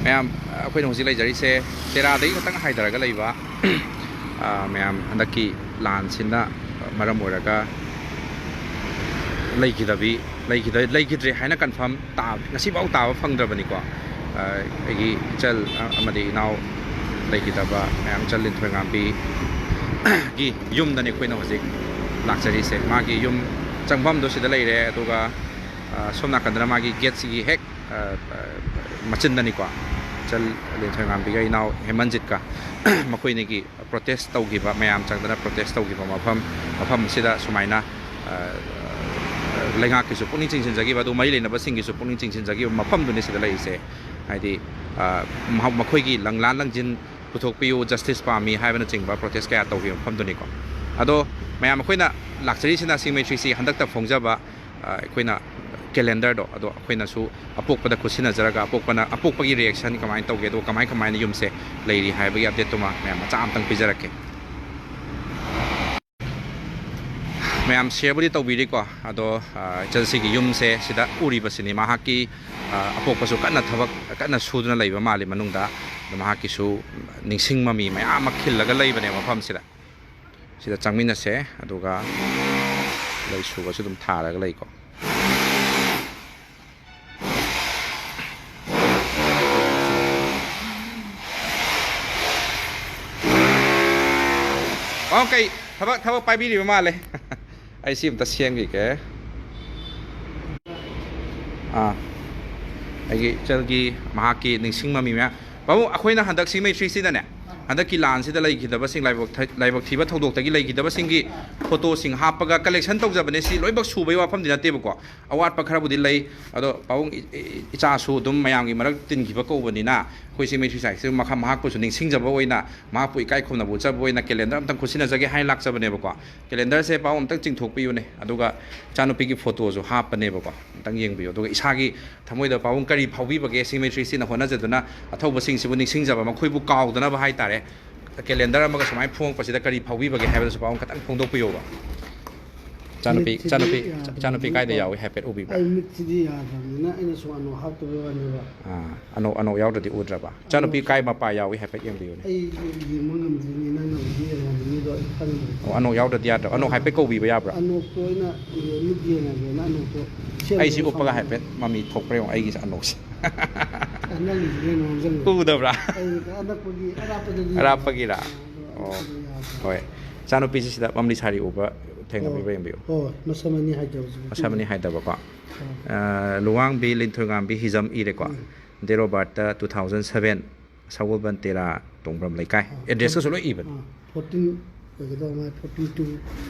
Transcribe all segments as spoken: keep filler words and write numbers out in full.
ꯃꯌꯥꯝ, ꯑꯩꯈꯣꯏꯅ ꯍꯧꯖꯤꯛ ꯂꯩꯖꯔꯤꯁꯦ ꯇꯦꯔꯥꯗꯒꯤ ꯈꯤꯇꯪ ꯍꯥꯏꯊꯔꯒ ꯂꯩꯕ, ꯑ, ꯃꯌꯥꯝ, ꯍꯟꯗꯛꯀꯤ ꯂꯥꯟꯁꯤꯅ ꯃꯔꯝ ꯑꯣꯏꯔꯒ ꯂꯩꯈꯤꯗꯕꯤ, ꯂꯩꯈꯤꯗ-, ꯂꯩꯈꯤꯗ꯭ꯔꯦ ꯍꯥꯏꯅ ꯀꯟꯐꯥꯔꯝ ꯇꯥ-, ꯉꯁꯤꯐꯥꯎ ꯇꯥꯕ ꯐꯪꯗ꯭ꯔꯕꯅꯤꯀꯣ꯫ ꯑ, ꯑꯩꯒꯤ ꯏꯆꯜ, ꯑ, ꯑꯃꯗꯤ ꯏꯅꯥꯎ ꯂꯩꯈꯤꯗꯕ ꯃꯌꯥꯝ, ꯏꯆꯜ ꯂꯤꯟꯊꯣꯏꯉꯥꯝꯕꯤꯒꯤ ꯌꯨꯝꯗꯅꯤ ꯑꯩꯈꯣꯏꯅ ꯍꯧꯖꯤꯛ ꯂꯥꯛꯆꯔꯤꯁꯦ꯫ ꯃꯥꯒꯤ ꯌꯨꯝ ꯆꯪꯐꯝꯗꯣ ꯁꯤꯗ ꯂꯩꯔꯦ, ꯑꯗꯨꯒ, ꯑ, ꯁꯣꯝ ꯅꯥꯀꯟꯗꯅ ꯃꯥꯒꯤ ꯒꯦꯠꯁꯤꯒꯤ ꯍꯦꯛ, ꯑ, ꯑ, ꯃꯆꯤꯟꯗꯅꯤꯀꯣ, ꯏꯆꯜ ꯂꯤꯟꯊꯣꯏꯉꯥꯝꯕꯤꯒ ꯏꯅꯥꯎ ꯍꯦꯃꯟꯖꯤꯠꯀ ꯃꯈꯣꯏ ꯑꯅꯤꯒꯤ ꯄ꯭ꯔꯣꯇꯦꯁ ꯇꯧꯈꯤꯕ, ꯃꯌꯥꯝ ꯆꯪꯗꯅ ꯄ꯭ꯔꯣꯇꯦꯁ ꯇꯧꯈꯤꯕ ꯃꯐꯝ, ꯃꯐꯝꯁꯤꯗ ꯁꯨꯃꯥꯏꯅ, ꯑ, ꯂꯩꯉꯥꯛꯀꯤꯁꯨ ꯄꯨꯛꯅꯤꯡ ꯆꯤꯡꯁꯤꯟꯖꯈꯤꯕ, ꯑꯗꯨ ꯃꯔꯤ ꯂꯩꯅꯕꯁꯤꯡꯒꯤꯁꯨ ꯄꯨꯛꯅꯤꯡ ꯆꯤꯡꯁꯤꯟꯖꯈꯤꯕ ꯃꯐꯝꯗꯨꯅꯤ ꯁꯤꯗ ꯂꯩꯔꯤꯁꯦ꯫ ꯍꯥꯏꯗꯤ, ꯑ, ꯃꯍ-, ꯃꯈꯣꯏꯒꯤ ꯂꯪꯂꯥꯟ ꯂꯪꯖꯤꯟ ꯄꯨꯊꯣꯛꯄꯤꯌꯨ, ꯖꯁꯇꯤꯁ ꯄꯥꯝꯃꯤ ꯍꯥꯏꯕꯅꯆꯤꯡꯕ ꯄ꯭ꯔꯣꯇꯦꯁ ꯀꯌꯥ ꯇꯧꯈꯤꯕ ꯃꯐꯝꯗꯨꯅꯤꯀꯣ꯫ ꯑꯗꯣ ꯃꯌꯥꯝ, ꯑꯩꯈꯣꯏꯅ ꯂꯥꯛꯆꯔꯤꯁꯤꯅ ꯁꯤꯡꯃꯩ ꯊ꯭ꯔꯤ ꯁꯤ ꯍꯟꯗꯛꯇ ꯐꯣꯡꯖꯕ, ꯑ, ꯑꯩꯈꯣꯏꯅ ꯀꯦꯂꯦꯟꯗꯔꯗꯣ, ꯑꯗꯣ ꯑꯩꯈꯣꯏꯅꯁꯨ ꯑꯄꯣꯛꯄꯗ ꯈꯨꯠꯁꯤꯟꯅꯖꯔꯒ ꯑꯄꯣꯛꯄꯅ, ꯑꯄꯣꯛꯄꯒꯤ ꯔꯤꯌꯦꯛꯁꯟ ꯀꯃꯥꯏꯅ ꯇꯧꯒꯦ, ꯑꯗꯨꯒ ꯀꯃꯥꯏ ꯀꯃꯥꯏꯅ ꯌꯨꯝꯁꯦ ꯂꯩꯔꯤ ꯍꯥꯏꯕꯒꯤ ꯑꯞꯗꯦꯠꯇꯨꯃ ꯃꯌꯥꯝ ꯃꯆꯥ ꯑꯃꯇꯪ ꯄꯤꯖꯔꯛꯀꯦ꯫ ꯃꯌꯥꯝ ꯁꯤꯌꯔꯕꯨꯗꯤ ꯇꯧꯕꯤꯔꯤꯀꯣ, ꯑꯗꯣ, ꯑ, ꯏꯆꯜꯁꯤꯒꯤ ꯌꯨꯝꯁꯦ ꯁꯤꯗ ꯎꯔꯤꯕꯁꯤꯅꯤ꯫ ꯃꯍꯥꯛꯀꯤ, ꯑ, ꯑꯄꯣꯛꯄꯁꯨ ꯀꯟꯅ ꯊꯕꯛ ꯀꯟꯅ ꯁꯨꯗꯨꯅ ꯂꯩꯕ ꯃꯥꯜꯂꯤ ꯃꯅꯨꯡꯗ꯫ ꯑꯗꯣ ꯃꯍꯥꯛꯀꯤꯁꯨ ꯅꯤꯡꯁꯤꯡ ꯃꯃꯤ ꯃꯌꯥꯝ ꯑꯃ ꯈꯤꯜꯂꯒ ꯂꯩꯕꯅꯦ ꯃꯐꯝꯁꯤꯗ꯫ ꯁꯤꯗ ꯆꯪꯃꯤꯟꯅꯁꯦ, ꯑꯗꯨꯒ ꯂꯩ ꯁꯨꯕꯁꯨ ꯑꯗꯨꯝ ꯊꯥꯔꯒ ꯂꯩꯀꯣ꯫ ꯄꯥꯕꯨꯡ ꯀꯩ ꯊꯕꯛ, ꯊꯕꯛ ꯄꯥꯏꯕꯤꯔꯤꯕ ꯃꯥꯜꯂꯦ꯫ ꯑꯩ ꯁꯤ ꯑꯝꯇ ꯁꯦꯝꯈꯤꯒꯦ꯫ ꯑꯥ, ꯑꯩꯒꯤ ꯏꯆꯜꯒꯤ, ꯃꯍꯥꯛꯀꯤ ꯅꯤꯡꯁꯤꯡ ꯃꯃꯤ ꯃꯌꯥꯝ꯫ ꯄꯥꯕꯨꯡ, ꯑꯩꯈꯣꯏꯅ ꯍꯟꯗꯛ ꯁꯤꯡꯃꯩ ꯊ꯭ꯔꯤ ꯁꯤꯗꯅꯦ, ꯍꯟꯗꯛꯀꯤ ꯂꯥꯟꯁꯤꯗ ꯂꯩꯈꯤꯗꯕꯁꯤꯡ, ꯂꯥꯏꯕꯛ ꯊ-, ꯂꯥꯏꯕꯛ ꯊꯤꯕ ꯊꯧꯗꯣꯛꯇꯒꯤ ꯂꯩꯈꯤꯗꯕꯁꯤꯡꯒꯤ ꯐꯣꯇꯣꯁꯤꯡ ꯍꯥꯞꯄꯒ ꯀꯂꯦꯛꯁꯟ ꯇꯧꯖꯕꯅꯦ꯫ ꯁꯤ ꯂꯣꯏꯅꯃꯛ ꯁꯨꯕꯩ ꯋꯥꯐꯝꯗꯤ ꯅꯠꯇꯦꯕꯀꯣ, ꯑꯋꯥꯠꯄ ꯈꯔꯕꯨꯗꯤ ꯂꯩ꯫ ꯑꯗꯣ ꯄꯥꯕꯨꯡ, ꯏ-, ꯏ-, ꯏꯆꯥꯁꯨ ꯑꯗꯨꯝ ꯃꯌꯥꯝꯒꯤ ꯃꯔꯛ ꯇꯤꯟꯈꯤꯕ ꯀꯧꯕꯅꯤꯅ, ꯑꯩꯈꯣꯏ ꯁꯤꯡꯃꯩ ꯊ꯭ꯔꯤ ꯁꯤꯁꯨ ꯃꯈꯥ, ꯃꯍꯥꯛꯄꯨꯁꯨ ꯅꯤꯡꯁꯤꯡꯖꯕ ꯑꯣꯏꯅ, ꯃꯍꯥꯛꯄꯨ ꯏꯀꯥꯏ ꯈꯨꯝꯅꯕ ꯎꯠꯆꯕ ꯑꯣꯏꯅ ꯀꯦꯂꯦꯟꯗꯔ ꯑꯝꯇꯪ ꯈꯨꯠꯁꯤꯟꯅꯖꯒꯦ ꯍꯥꯏꯅ ꯂꯥꯛꯆꯕꯅꯦꯕꯀꯣ꯫ ꯀꯦꯂꯦꯟꯗꯔꯁꯦ ꯄꯥꯕꯨꯡ ꯑꯝꯇꯪ ꯆꯤꯡꯊꯣꯛꯄꯤꯌꯨꯅꯦ, ꯑꯗꯨꯒ ꯏꯆꯥꯅꯨꯄꯤꯒꯤ ꯐꯣꯇꯣꯁꯨ ꯍꯥꯞꯄꯅꯦꯕꯀꯣ, ꯑꯝꯇꯪ ꯌꯦꯡꯕꯤꯌꯨ꯫ ꯑꯗꯨꯒ ꯏꯁꯥꯒꯤ ꯊꯃꯣꯏꯗ ꯄꯥꯕꯨꯡ ꯀꯔꯤ ꯐꯥꯎꯕꯤꯕꯒꯦ, ꯁꯤꯡꯃꯩ ꯊ꯭ꯔꯤ ꯁꯤꯅ ꯍꯣꯠꯅꯖꯗꯨꯅ ꯑꯊꯧꯕꯁꯤꯡꯁꯤꯕꯨ ꯅꯤꯡꯁꯤꯡꯖꯕ, ꯃꯈꯣꯏꯕꯨ ꯀꯥꯎꯗꯅꯕ ꯍꯥꯏꯇꯥꯔꯦ, ꯀꯦꯂꯦꯟꯗꯔ ꯑꯃꯒ ꯁꯨꯃꯥꯏꯅ ꯐꯣꯡꯉꯛꯄꯁꯤꯗ ꯀꯔꯤ ꯐꯥꯎꯕꯤꯕꯒꯦ ꯍꯥꯏꯕꯗꯨꯁꯨ ꯄꯥꯕꯨꯡ ꯈꯤꯇꯪ ꯐꯣꯡꯗꯣꯛꯄꯤꯌꯣꯕ꯫ ꯏꯆꯥꯅꯨꯄꯤ, ꯃꯤꯠꯁꯤꯗꯤ ꯏꯆꯥꯅꯨꯄꯤ, ꯌꯥꯗ꯭ꯔꯕꯅꯤꯅ ꯏꯆꯥꯅꯨꯄꯤ ꯀꯥꯏꯗ ꯌꯥꯎꯏ ꯍꯥꯏꯐꯦꯠ ꯎꯕꯤꯕ꯭ꯔꯥ? ꯑꯩ ꯃꯤꯠꯁꯤꯗꯤ ꯌꯥꯗ꯭ꯔꯕꯅꯤꯅ ꯑꯩꯅ ꯁꯨꯝ ꯑꯅꯣꯛ ꯍꯥꯞꯇꯕꯩ ꯋꯥꯅꯦꯕ꯫ ꯑꯥ, ꯑꯅꯣꯛ, ꯑꯅꯣꯛ ꯌꯥꯎꯗ꯭ꯔꯗꯤ ꯎꯗ꯭ꯔꯕ? ꯏꯆꯥꯅꯨꯄꯤ ꯑꯅꯣꯛ ꯀꯥꯏ ꯃꯄꯥ ꯌꯥꯎꯏ ꯍꯥꯏꯐꯦꯠ ꯌꯦꯡꯕꯤꯌꯨꯅꯦ꯫ ꯑꯩ ꯌꯦꯡꯕ ꯉꯝꯗ꯭ꯔꯤꯅꯤ, ꯅꯪꯅ ꯍꯧꯖꯤꯛ ꯌꯦꯡꯍꯟꯕ ꯃꯤꯗꯣ ꯑꯩ ꯈꯪꯗ꯭ꯔꯦ꯫ ꯑꯣ, ꯑꯅꯣꯛ ꯌꯥꯎꯗ꯭ꯔꯗꯤ ꯌꯥꯗ꯭ꯔꯕ? ꯑꯅꯣꯛ ꯍꯥꯏꯐꯦꯠ ꯀꯧꯕꯤꯕ ꯌꯥꯕ꯭ꯔꯥ? ꯑꯅꯣꯛꯇꯣ ꯑꯩꯅ ꯃꯤꯠ ꯌꯦꯡꯉꯒꯦꯅ ꯑꯅꯣꯛꯇꯣ ꯁꯦꯝꯕꯗꯣ ꯑꯩꯁꯤ ꯎꯞꯄꯒ ꯈꯪꯗ꯭ꯔꯦ꯫ ꯍꯥꯏꯐꯦꯠ ꯃꯃꯤ ꯊꯣꯛꯄ꯭ꯔꯥ ꯌꯦꯡꯉꯣ, ꯑꯩꯒꯤꯁꯦ ꯑꯅꯣꯛꯁꯦ꯫ ꯑ, ꯅꯪꯒꯤꯁꯤꯅ ꯍꯦꯟꯅ ꯃꯝꯁꯤꯜꯂꯦ꯫ ꯎꯗꯕ꯭ꯔꯥ? ꯑꯩ ꯑꯅꯛꯄꯒꯤ, ꯑꯔꯥꯞꯄꯗꯗꯤ ꯑꯔꯥꯞꯄꯒꯤꯔꯥ? ꯑꯗꯣ ꯑꯣ, ꯑꯅꯛꯄꯗ ꯌꯥꯗ꯭ꯔꯦ꯫ ꯍꯣꯏ꯫ ꯏꯆꯥꯅꯨꯄꯤꯁꯤ ꯁꯤꯗ ꯃꯝꯂꯤ ꯁꯥꯔꯤ ꯎꯕ ꯊꯦꯡꯅꯕꯤꯕ꯭ꯔꯥ ꯌꯦꯡꯕꯤꯌꯨ꯫ ꯍꯣꯏ, ꯃꯁꯝ ꯑꯅꯤ ꯍꯥꯏꯗꯕꯁꯨ꯫ ꯃꯁꯝ ꯑꯅꯤ ꯍꯥꯏꯗꯕꯀꯣ꯫ ꯑꯥ, ꯂꯨꯋꯥꯡꯕꯤ ꯂꯤꯟꯊꯣꯏꯉꯥꯝꯕꯤ ꯍꯤꯖꯝ ꯏꯔꯦꯀꯣ꯫ Um. Date of birth two thousand seven, ꯁꯒꯣꯜꯕꯟ ꯇꯦꯔꯥ ꯇꯣꯡꯕ꯭ꯔꯝ ꯂꯩꯀꯥꯏ꯫ ꯑꯥ, ꯑꯦꯗ꯭ꯔꯦꯁꯀꯁꯨ ꯂꯣꯏ ꯏꯕꯅꯤ꯫ ꯑꯥ, ꯐꯣꯔꯇꯤꯟ ꯑꯣꯏꯒꯗꯧꯕ ꯃꯥꯜꯂꯦ, ꯐꯣꯔꯇꯤꯟ ꯇꯨ꯫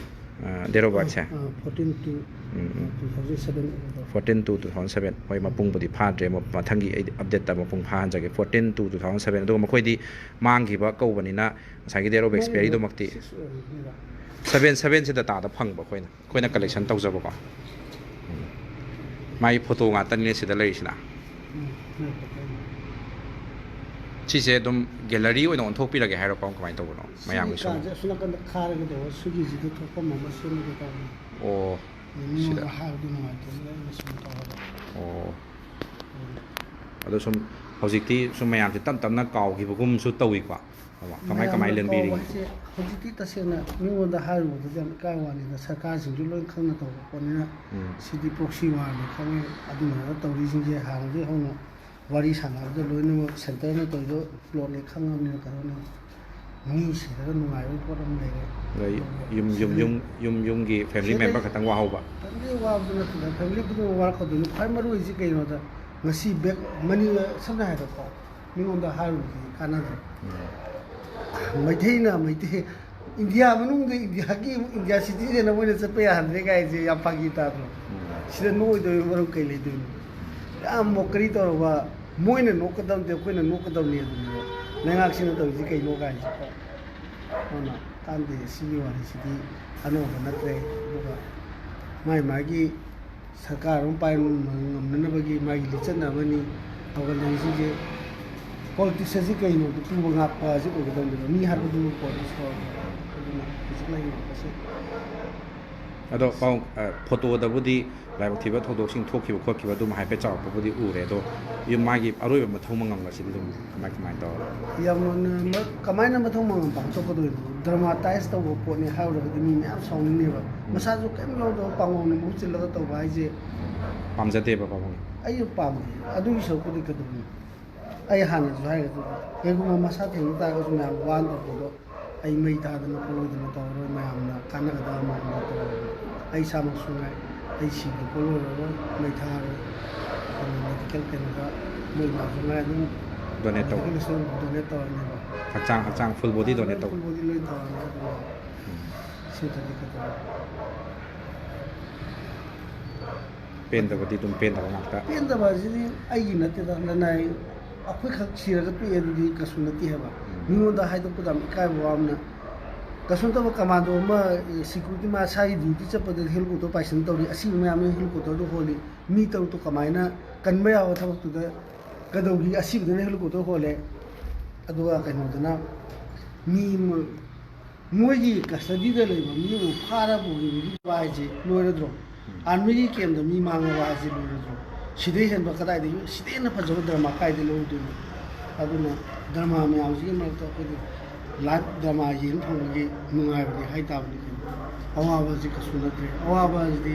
ꯑꯥ, date of birth ꯁꯦ? ꯑꯥ, fourteen two, um, um. Two thousand seven ꯑꯣꯏꯒꯗꯧꯕ꯫ Fourteen two two thousand seven. ꯍꯣꯏ, ꯃꯄꯨꯡꯕꯨꯗꯤ ꯐꯥꯗ꯭ꯔꯦ, ꯃ-, ꯃꯊꯪꯒꯤ ꯑꯩ updateꯇ ꯃꯄꯨꯡ ꯐꯥꯍꯟꯖꯒꯦ꯫ Fourteen two two thousand seven. ꯑꯗꯨꯒ ꯃꯈꯣꯏꯗꯤ ꯃꯥꯡꯈꯤꯕ ꯀꯧꯕꯅꯤꯅ ꯉꯁꯥꯏꯒꯤ date of expiryꯗꯨꯃꯛꯇꯤ ꯁꯤꯛꯁ ꯑꯣꯏꯔꯝꯒꯅꯤꯗ꯫ ꯁꯚꯦꯟ, ꯁꯚꯦꯟꯁꯤꯗ dataꯗ ꯐꯪꯕ ꯑꯩꯈꯣꯏꯅ꯫ ꯑꯩꯈꯣꯏꯅ collection ꯇꯧꯖꯕꯀꯣ꯫ ꯎꯝ꯫ ꯃꯥꯒꯤ photo ꯉꯥꯛꯇꯅꯤꯅꯦ ꯁꯤꯗ ꯂꯩꯔꯤꯁꯤꯅ꯫ ꯎꯝ, ꯃꯥꯏ photo꯫ ꯁꯤꯁꯦ ꯑꯗꯨꯝ gallery ꯑꯣꯏꯅ ꯑꯣꯟꯊꯣꯛꯄꯤꯔꯒꯦ ꯍꯥꯏꯔꯣ, ꯀꯃꯥꯏ-, ꯀꯃꯥꯏꯅ ꯇꯧꯕꯅꯣ? ꯁꯤꯒꯤ ꯃꯌꯥꯝꯒꯤ ꯁꯨꯝ ꯀꯥꯁꯦ ꯑꯁꯣꯝ ꯅꯥꯀꯟꯗ ꯈꯥꯔꯒꯦ ꯇꯧꯕ, ꯁꯤꯒꯤꯁꯤꯗ ꯊꯣꯛꯐꯝ ꯑꯃ ꯁꯦꯝꯃꯒꯦ ꯇꯧꯕꯅꯤ꯫ ꯑꯣ, ꯃꯤꯉꯣꯟꯗ ꯁꯤꯗ꯫ ꯍꯥꯏꯕꯗꯤ ꯅꯨꯡꯉꯥꯏꯇꯕꯅꯤꯅ ꯑꯩꯅ ꯁꯨꯝ ꯇꯧꯔꯒ꯫ ꯑꯣ꯫ ꯎꯝ꯫ ꯑꯗꯣ ꯁꯨꯝ ꯍꯧꯖꯤꯛꯇꯤ ꯁꯨꯝ ꯃꯌꯥꯝꯁꯦ ꯇꯞ ꯇꯞꯅ ꯀꯥꯎꯈꯤꯕꯒꯨꯝꯁꯨ ꯇꯧꯏꯀꯣ꯫ ꯑꯣ, ꯀꯃꯥꯏ, ꯀꯃꯥꯏ ꯃꯌꯥꯝꯅ ꯂꯦꯟꯕꯤꯔꯤ? ꯀꯥꯎꯕ ꯍꯥꯏꯁꯦ ꯍꯧꯖꯤꯛꯇꯤ ꯇꯁꯦꯡꯅ ꯃꯤꯉꯣꯟꯗ ꯍꯥꯏꯔꯨꯕꯗꯗꯤ ꯌꯥꯝ ꯏꯀꯥꯏ ꯋꯥꯅꯤꯗ, ꯁꯔꯀꯥꯔꯁꯤꯡꯁꯨ ꯂꯣꯏ ꯈꯪꯅ ꯇꯧꯕ ꯄꯣꯠꯅꯤꯅ꯫ ꯎꯝ꯫ ꯁꯤꯗꯤ proxy warꯅꯤ ꯈꯪꯉꯦ, ꯑꯗꯨꯅ ꯇꯧꯔꯤꯁꯤꯡꯁꯦ ꯍꯥꯟꯅꯗꯒꯤ ꯍꯧꯅ ꯋꯥꯔꯤ ꯁꯥꯟꯅꯕꯗ ꯂꯣꯏꯅꯃꯛ centreꯅ ꯇꯧꯔꯤꯗꯣ plotꯅꯤ ꯈꯪꯉꯕꯅꯤꯅ ꯀꯩꯅꯣꯅꯤ, ꯃꯤ ꯁꯤꯔꯒ ꯅꯨꯡꯉꯥꯏꯕꯒꯤ ꯄꯣꯠ ꯑꯃ ꯂꯩꯔꯦ꯫ ꯑꯗ ꯌꯨꯝ, ꯌꯨꯝ, ꯁꯤꯗꯤ ꯌꯨꯝ, ꯌꯨꯝ, ꯌꯨꯝꯒꯤ family ꯁꯤꯗꯩ member ꯈꯛꯇꯪ ꯋꯥꯍꯧꯕ꯫ Family ꯋꯥꯕꯗꯨ ꯅꯠꯇꯅ family ꯈꯨꯗꯤꯡꯃꯛ ꯋꯥꯔꯛꯀꯗꯣꯏꯅꯤ꯫ ꯈ꯭ꯋꯥꯏ ꯃꯔꯨ ꯑꯣꯏꯁꯤ ꯀꯩꯅꯣꯗ ꯉꯁꯤ back money ꯁꯝꯅ ꯍꯥꯏꯔꯕꯗꯀꯣ, ꯃꯤꯉꯣꯟꯗ ꯍꯥꯏꯔꯨꯕꯗꯤ ꯀꯥꯟꯅꯗ꯭ꯔꯦ꯫ ꯎꯝ꯫ ꯃꯩꯇꯩꯅ ꯃꯩꯇꯩ, ꯏꯟꯗꯤꯌꯥ ꯃꯅꯨꯡꯗ ꯏꯟꯗꯤꯌꯥꯒꯤ, ꯏꯟꯗꯤꯌꯥ citizen ꯑꯃ ꯑꯣꯏꯅ ꯆꯠꯄ ꯌꯥꯍꯟꯗ꯭ꯔꯦ ꯀꯥꯏꯁꯦ ꯌꯥꯝ ꯐꯥꯒꯤ ꯇꯥꯗ꯭ꯔꯣ? ꯎꯝ꯫ ꯁꯤꯗ ꯅꯣꯛꯑꯣꯏꯗꯣꯏꯕ ꯃꯔꯝ ꯀꯩ ꯂꯩꯗꯣꯏꯅꯣ? ꯌꯥꯝ mockery ꯇꯧꯔꯕ, ꯃꯣꯏꯅ ꯅꯣꯛꯀꯗꯕꯗꯤ ꯑꯩꯈꯣꯏꯅ ꯅꯣꯛꯀꯗꯕꯅꯤ ꯑꯗꯨꯅꯦꯕ꯫ ꯂꯩꯉꯥꯛꯁꯤꯅ ꯇꯧꯔꯤꯁꯤ ꯀꯩꯅꯣ ꯀꯥꯏꯁꯦ꯫ ꯑꯗꯨꯅ ꯀꯥꯟꯗꯦ, ꯁꯤꯒꯤ ꯋꯥꯔꯤꯁꯤꯗꯤ ꯑꯅꯧꯕ ꯅꯠꯇ꯭ꯔꯦ꯫ ꯑꯗꯨꯒ ꯃꯥꯏ ꯃꯥꯒꯤ ꯁꯔꯀꯥꯔ ꯑꯃ ꯄꯥꯏꯕ ꯉꯝꯅꯅꯕꯒꯤ ꯃꯥꯒꯤ ꯂꯤꯆꯠꯅ ꯑꯃꯅꯤ꯫ ꯊꯧꯒꯜ ꯂꯩꯁꯤꯡꯁꯦ politics ꯑꯁꯤ ꯀꯩꯅꯣ? ꯇꯨꯕ ꯉꯥꯛꯄ ꯑꯁꯤ ꯑꯣꯏꯒꯗꯕꯅꯦꯕ꯫ ꯃꯤ ꯍꯥꯠꯄꯗꯨ politics ꯀꯧꯔꯕꯅꯦ꯫ ꯑꯗꯨꯅ ꯍꯧꯖꯤꯛ ꯂꯩꯔꯤꯕ ꯑꯁꯤ ꯑꯗꯣ ꯄꯥꯎ, ꯑ, ꯐꯣꯇꯣꯗꯕꯨꯗꯤ ꯂꯥꯏꯕꯛ ꯊꯤꯕ ꯊꯧꯗꯣꯛꯁꯤꯡ ꯊꯣꯛꯈꯤꯕ ꯈꯣꯠꯈꯤꯕ ꯑꯗꯨꯝ ꯍꯥꯏꯐꯦꯠ ꯆꯥꯎꯔꯛꯄꯕꯨꯗꯤ ꯎꯔꯦ꯫ ꯑꯗꯣ ꯌꯨꯝ ꯃꯥꯒꯤ ꯑꯔꯣꯏꯕ ꯃꯊꯧ ꯃꯉꯝꯒꯁꯤꯗꯤ ꯑꯗꯨꯝ ꯀꯃꯥꯏ ꯀꯃꯥꯏꯅ ꯇꯧꯔꯒꯦ? ꯌꯥꯝꯅ ꯃ-, ꯀꯃꯥꯏꯅ ꯃꯊꯧ ꯃꯉꯝ ꯄꯥꯡꯊꯣꯛꯀꯗꯣꯏꯅꯣ? ꯗ꯭ꯔꯃꯥꯇꯥꯏꯁ ꯇꯧꯕ ꯄꯣꯠꯅꯤ ꯍꯥꯏꯔꯨꯔꯒꯗꯤ ꯃꯤ ꯃꯌꯥꯝ ꯁꯥꯎꯅꯤꯡꯅꯦꯕ꯫ ꯎꯝ꯫ ꯃꯁꯥꯁꯨ ꯀꯔꯤꯝ ꯌꯥꯎꯗꯕ ꯄꯥꯡꯒꯧꯅ ꯃꯍꯨꯠ ꯁꯤꯜꯂꯒ ꯇꯧꯕ ꯍꯥꯏꯁꯦ ꯄꯥꯝꯖꯗꯦꯕ ꯄꯥꯕꯨꯡ꯫ ꯑꯩꯁꯨ ꯄꯥꯝꯗꯦ꯫ ꯑꯗꯨꯒꯤ ꯁꯔꯨꯛꯄꯨꯗꯤ ꯀꯩꯗꯧꯅꯤ? ꯑꯩ ꯍꯥꯟꯅꯁꯨ ꯍꯥꯏꯒꯗꯕ, ꯀꯩꯒꯨꯝꯕ ꯃꯁꯥ ꯊꯦꯡꯅ ꯇꯥꯔꯒꯁꯨ ꯃꯌꯥꯝ ꯋꯥꯅ ꯇꯧꯕꯗꯣ ꯑꯩ ꯃꯩ ꯊꯥꯗꯅ ꯈꯣꯠꯂꯣꯏꯗꯅ ꯇꯧꯔꯔꯣꯏ, ꯃꯌꯥꯝꯅ ꯀꯥꯟꯅꯒꯗꯕ ꯃꯑꯣꯡꯗ ꯇꯧꯔꯒ꯫ ꯑꯩ ꯏꯁꯥꯃꯛꯁꯨ ꯉꯥꯏ, ꯑꯩ ꯁꯤꯕ ꯈꯣꯠꯂꯣꯏꯔꯔꯣꯏ, ꯃꯩ ꯊꯥꯔꯔꯣꯏ꯫ ꯑꯗꯨꯅ ꯃꯦꯗꯤꯀꯦꯜ ꯀꯩꯅꯣꯗ ꯃꯣꯏ ꯏꯃꯥꯁꯨ ꯉꯥꯏ ꯑꯗꯨꯝ ꯗꯣꯅꯦꯠ ꯇꯧ꯫ ꯃꯦꯗꯤꯀꯦꯜ ꯁ꯭ꯇꯣꯔ ꯗꯣꯅꯦꯠ ꯇꯧꯔꯅꯦꯕ꯫ ꯍꯛꯆꯥꯡ, ꯍꯛꯆꯥꯡ ꯐꯨꯜ ꯕꯣꯗꯤ ꯗꯣꯅꯦꯠ ꯇꯧ꯫ ꯐꯨꯜ ꯕꯣꯗꯤ ꯂꯣꯏ ꯇꯧꯔꯅꯤ ꯑꯗꯨꯅ꯫ ꯎꯝ꯫ ꯁꯤꯗꯗꯤ ꯀꯩꯗꯧꯔꯦ? ꯄꯦꯟꯗꯕꯗꯤ ꯑꯗꯨꯝ ꯄꯦꯟꯗꯕ ꯉꯥꯛꯇ꯫ ꯄꯦꯟꯗꯕ ꯍꯥꯏꯁꯤꯗꯤ ꯑꯩꯒꯤ ꯅꯠꯇꯦꯗ, ꯂꯅꯥꯏ ꯑꯩꯈꯣꯏꯈꯛ ꯁꯤꯔꯒ ꯇꯣꯛꯑꯦ ꯑꯗꯨꯗꯤ ꯀꯩꯁꯨ ꯅꯠꯇꯦ ꯍꯥꯏꯕ꯫ ꯎꯝ꯫ ꯃꯤꯉꯣꯟꯗ ꯍꯥꯏꯗꯣꯛꯄꯗ ꯌꯥꯝ ꯏꯀꯥꯏꯕ ꯋꯥ ꯑꯃꯅ, ꯀꯩꯁꯨ ꯅꯠꯇꯕ ꯀꯃꯥꯟꯗꯣ ꯑꯃ, ꯑꯦ, ꯁꯤꯀ꯭ꯌꯨꯔꯤꯇꯤ ꯃꯁꯥꯒꯤ ꯗ꯭ꯌꯨꯇꯤ ꯆꯠꯄꯗ ꯍꯦꯂꯤꯀꯣꯞꯇꯔ ꯄꯥꯏꯁꯟ ꯇꯧꯔꯤ, ꯑꯁꯤꯕ ꯃꯌꯥꯝꯅ ꯍꯦꯂꯤꯀꯣꯞꯇꯔꯗ ꯍꯣꯜꯂꯤ, ꯃꯤ ꯇꯔꯨꯛꯇꯣ ꯀꯃꯥꯏꯅ ꯀꯟꯕ ꯌꯥꯕ ꯊꯕꯛꯇꯨꯗ ꯀꯩꯗꯧꯈꯤ? ꯑꯁꯤꯕꯗꯨꯅ ꯍꯦꯂꯤꯀꯣꯞꯇꯔ ꯍꯣꯜꯂꯦ, ꯑꯗꯨꯒ ꯀꯩꯅꯣꯗꯨꯅ ꯃꯤ ꯑꯃ ꯃꯣꯏꯒꯤ ꯀꯁꯇꯗꯤꯗ ꯂꯩꯕ ꯃꯤꯕꯨ ꯐꯥꯔ ꯄꯨꯈꯤꯕꯒꯤ ꯋꯥ ꯍꯥꯏꯁꯦ ꯂꯣꯏꯔꯗ꯭ꯔꯣ? ꯎꯝ꯫ ꯑꯥꯔꯃꯤꯒꯤ ꯀꯦꯝꯗ ꯃꯤ ꯃꯥꯡꯉꯕ ꯍꯥꯏꯁꯦ ꯂꯣꯏꯔꯗ꯭ꯔꯣ? ꯁꯤꯗꯩ ꯍꯦꯟꯕ ꯀꯗꯥꯏꯗꯒꯤ, ꯁꯤꯗꯩ ꯍꯦꯟꯅ ꯐꯖꯕ ꯗ꯭ꯔꯃꯥ ꯀꯥꯏꯗ ꯂꯧꯗꯣꯏꯅꯣ? ꯑꯗꯨꯅ ꯗ꯭ꯔꯃꯥ ꯃꯌꯥꯝꯁꯤꯒꯤ ꯃꯔꯛꯇ ꯑꯩꯈꯣꯏꯗꯤ ꯂꯥꯏꯚ ꯗ꯭ꯔꯃꯥ ꯌꯦꯡ ꯐꯪꯕꯒꯤ ꯅꯨꯡꯉꯥꯏꯕꯅꯤ ꯍꯥꯏ ꯇꯥꯕꯅꯤ ꯀꯩꯅꯣ꯫ ꯑꯋꯥꯕꯁꯤ ꯀꯩꯁꯨ ꯅꯠꯇ꯭ꯔꯦ꯫ ꯑꯋꯥꯕ ꯍꯥꯏꯁꯤꯗꯤ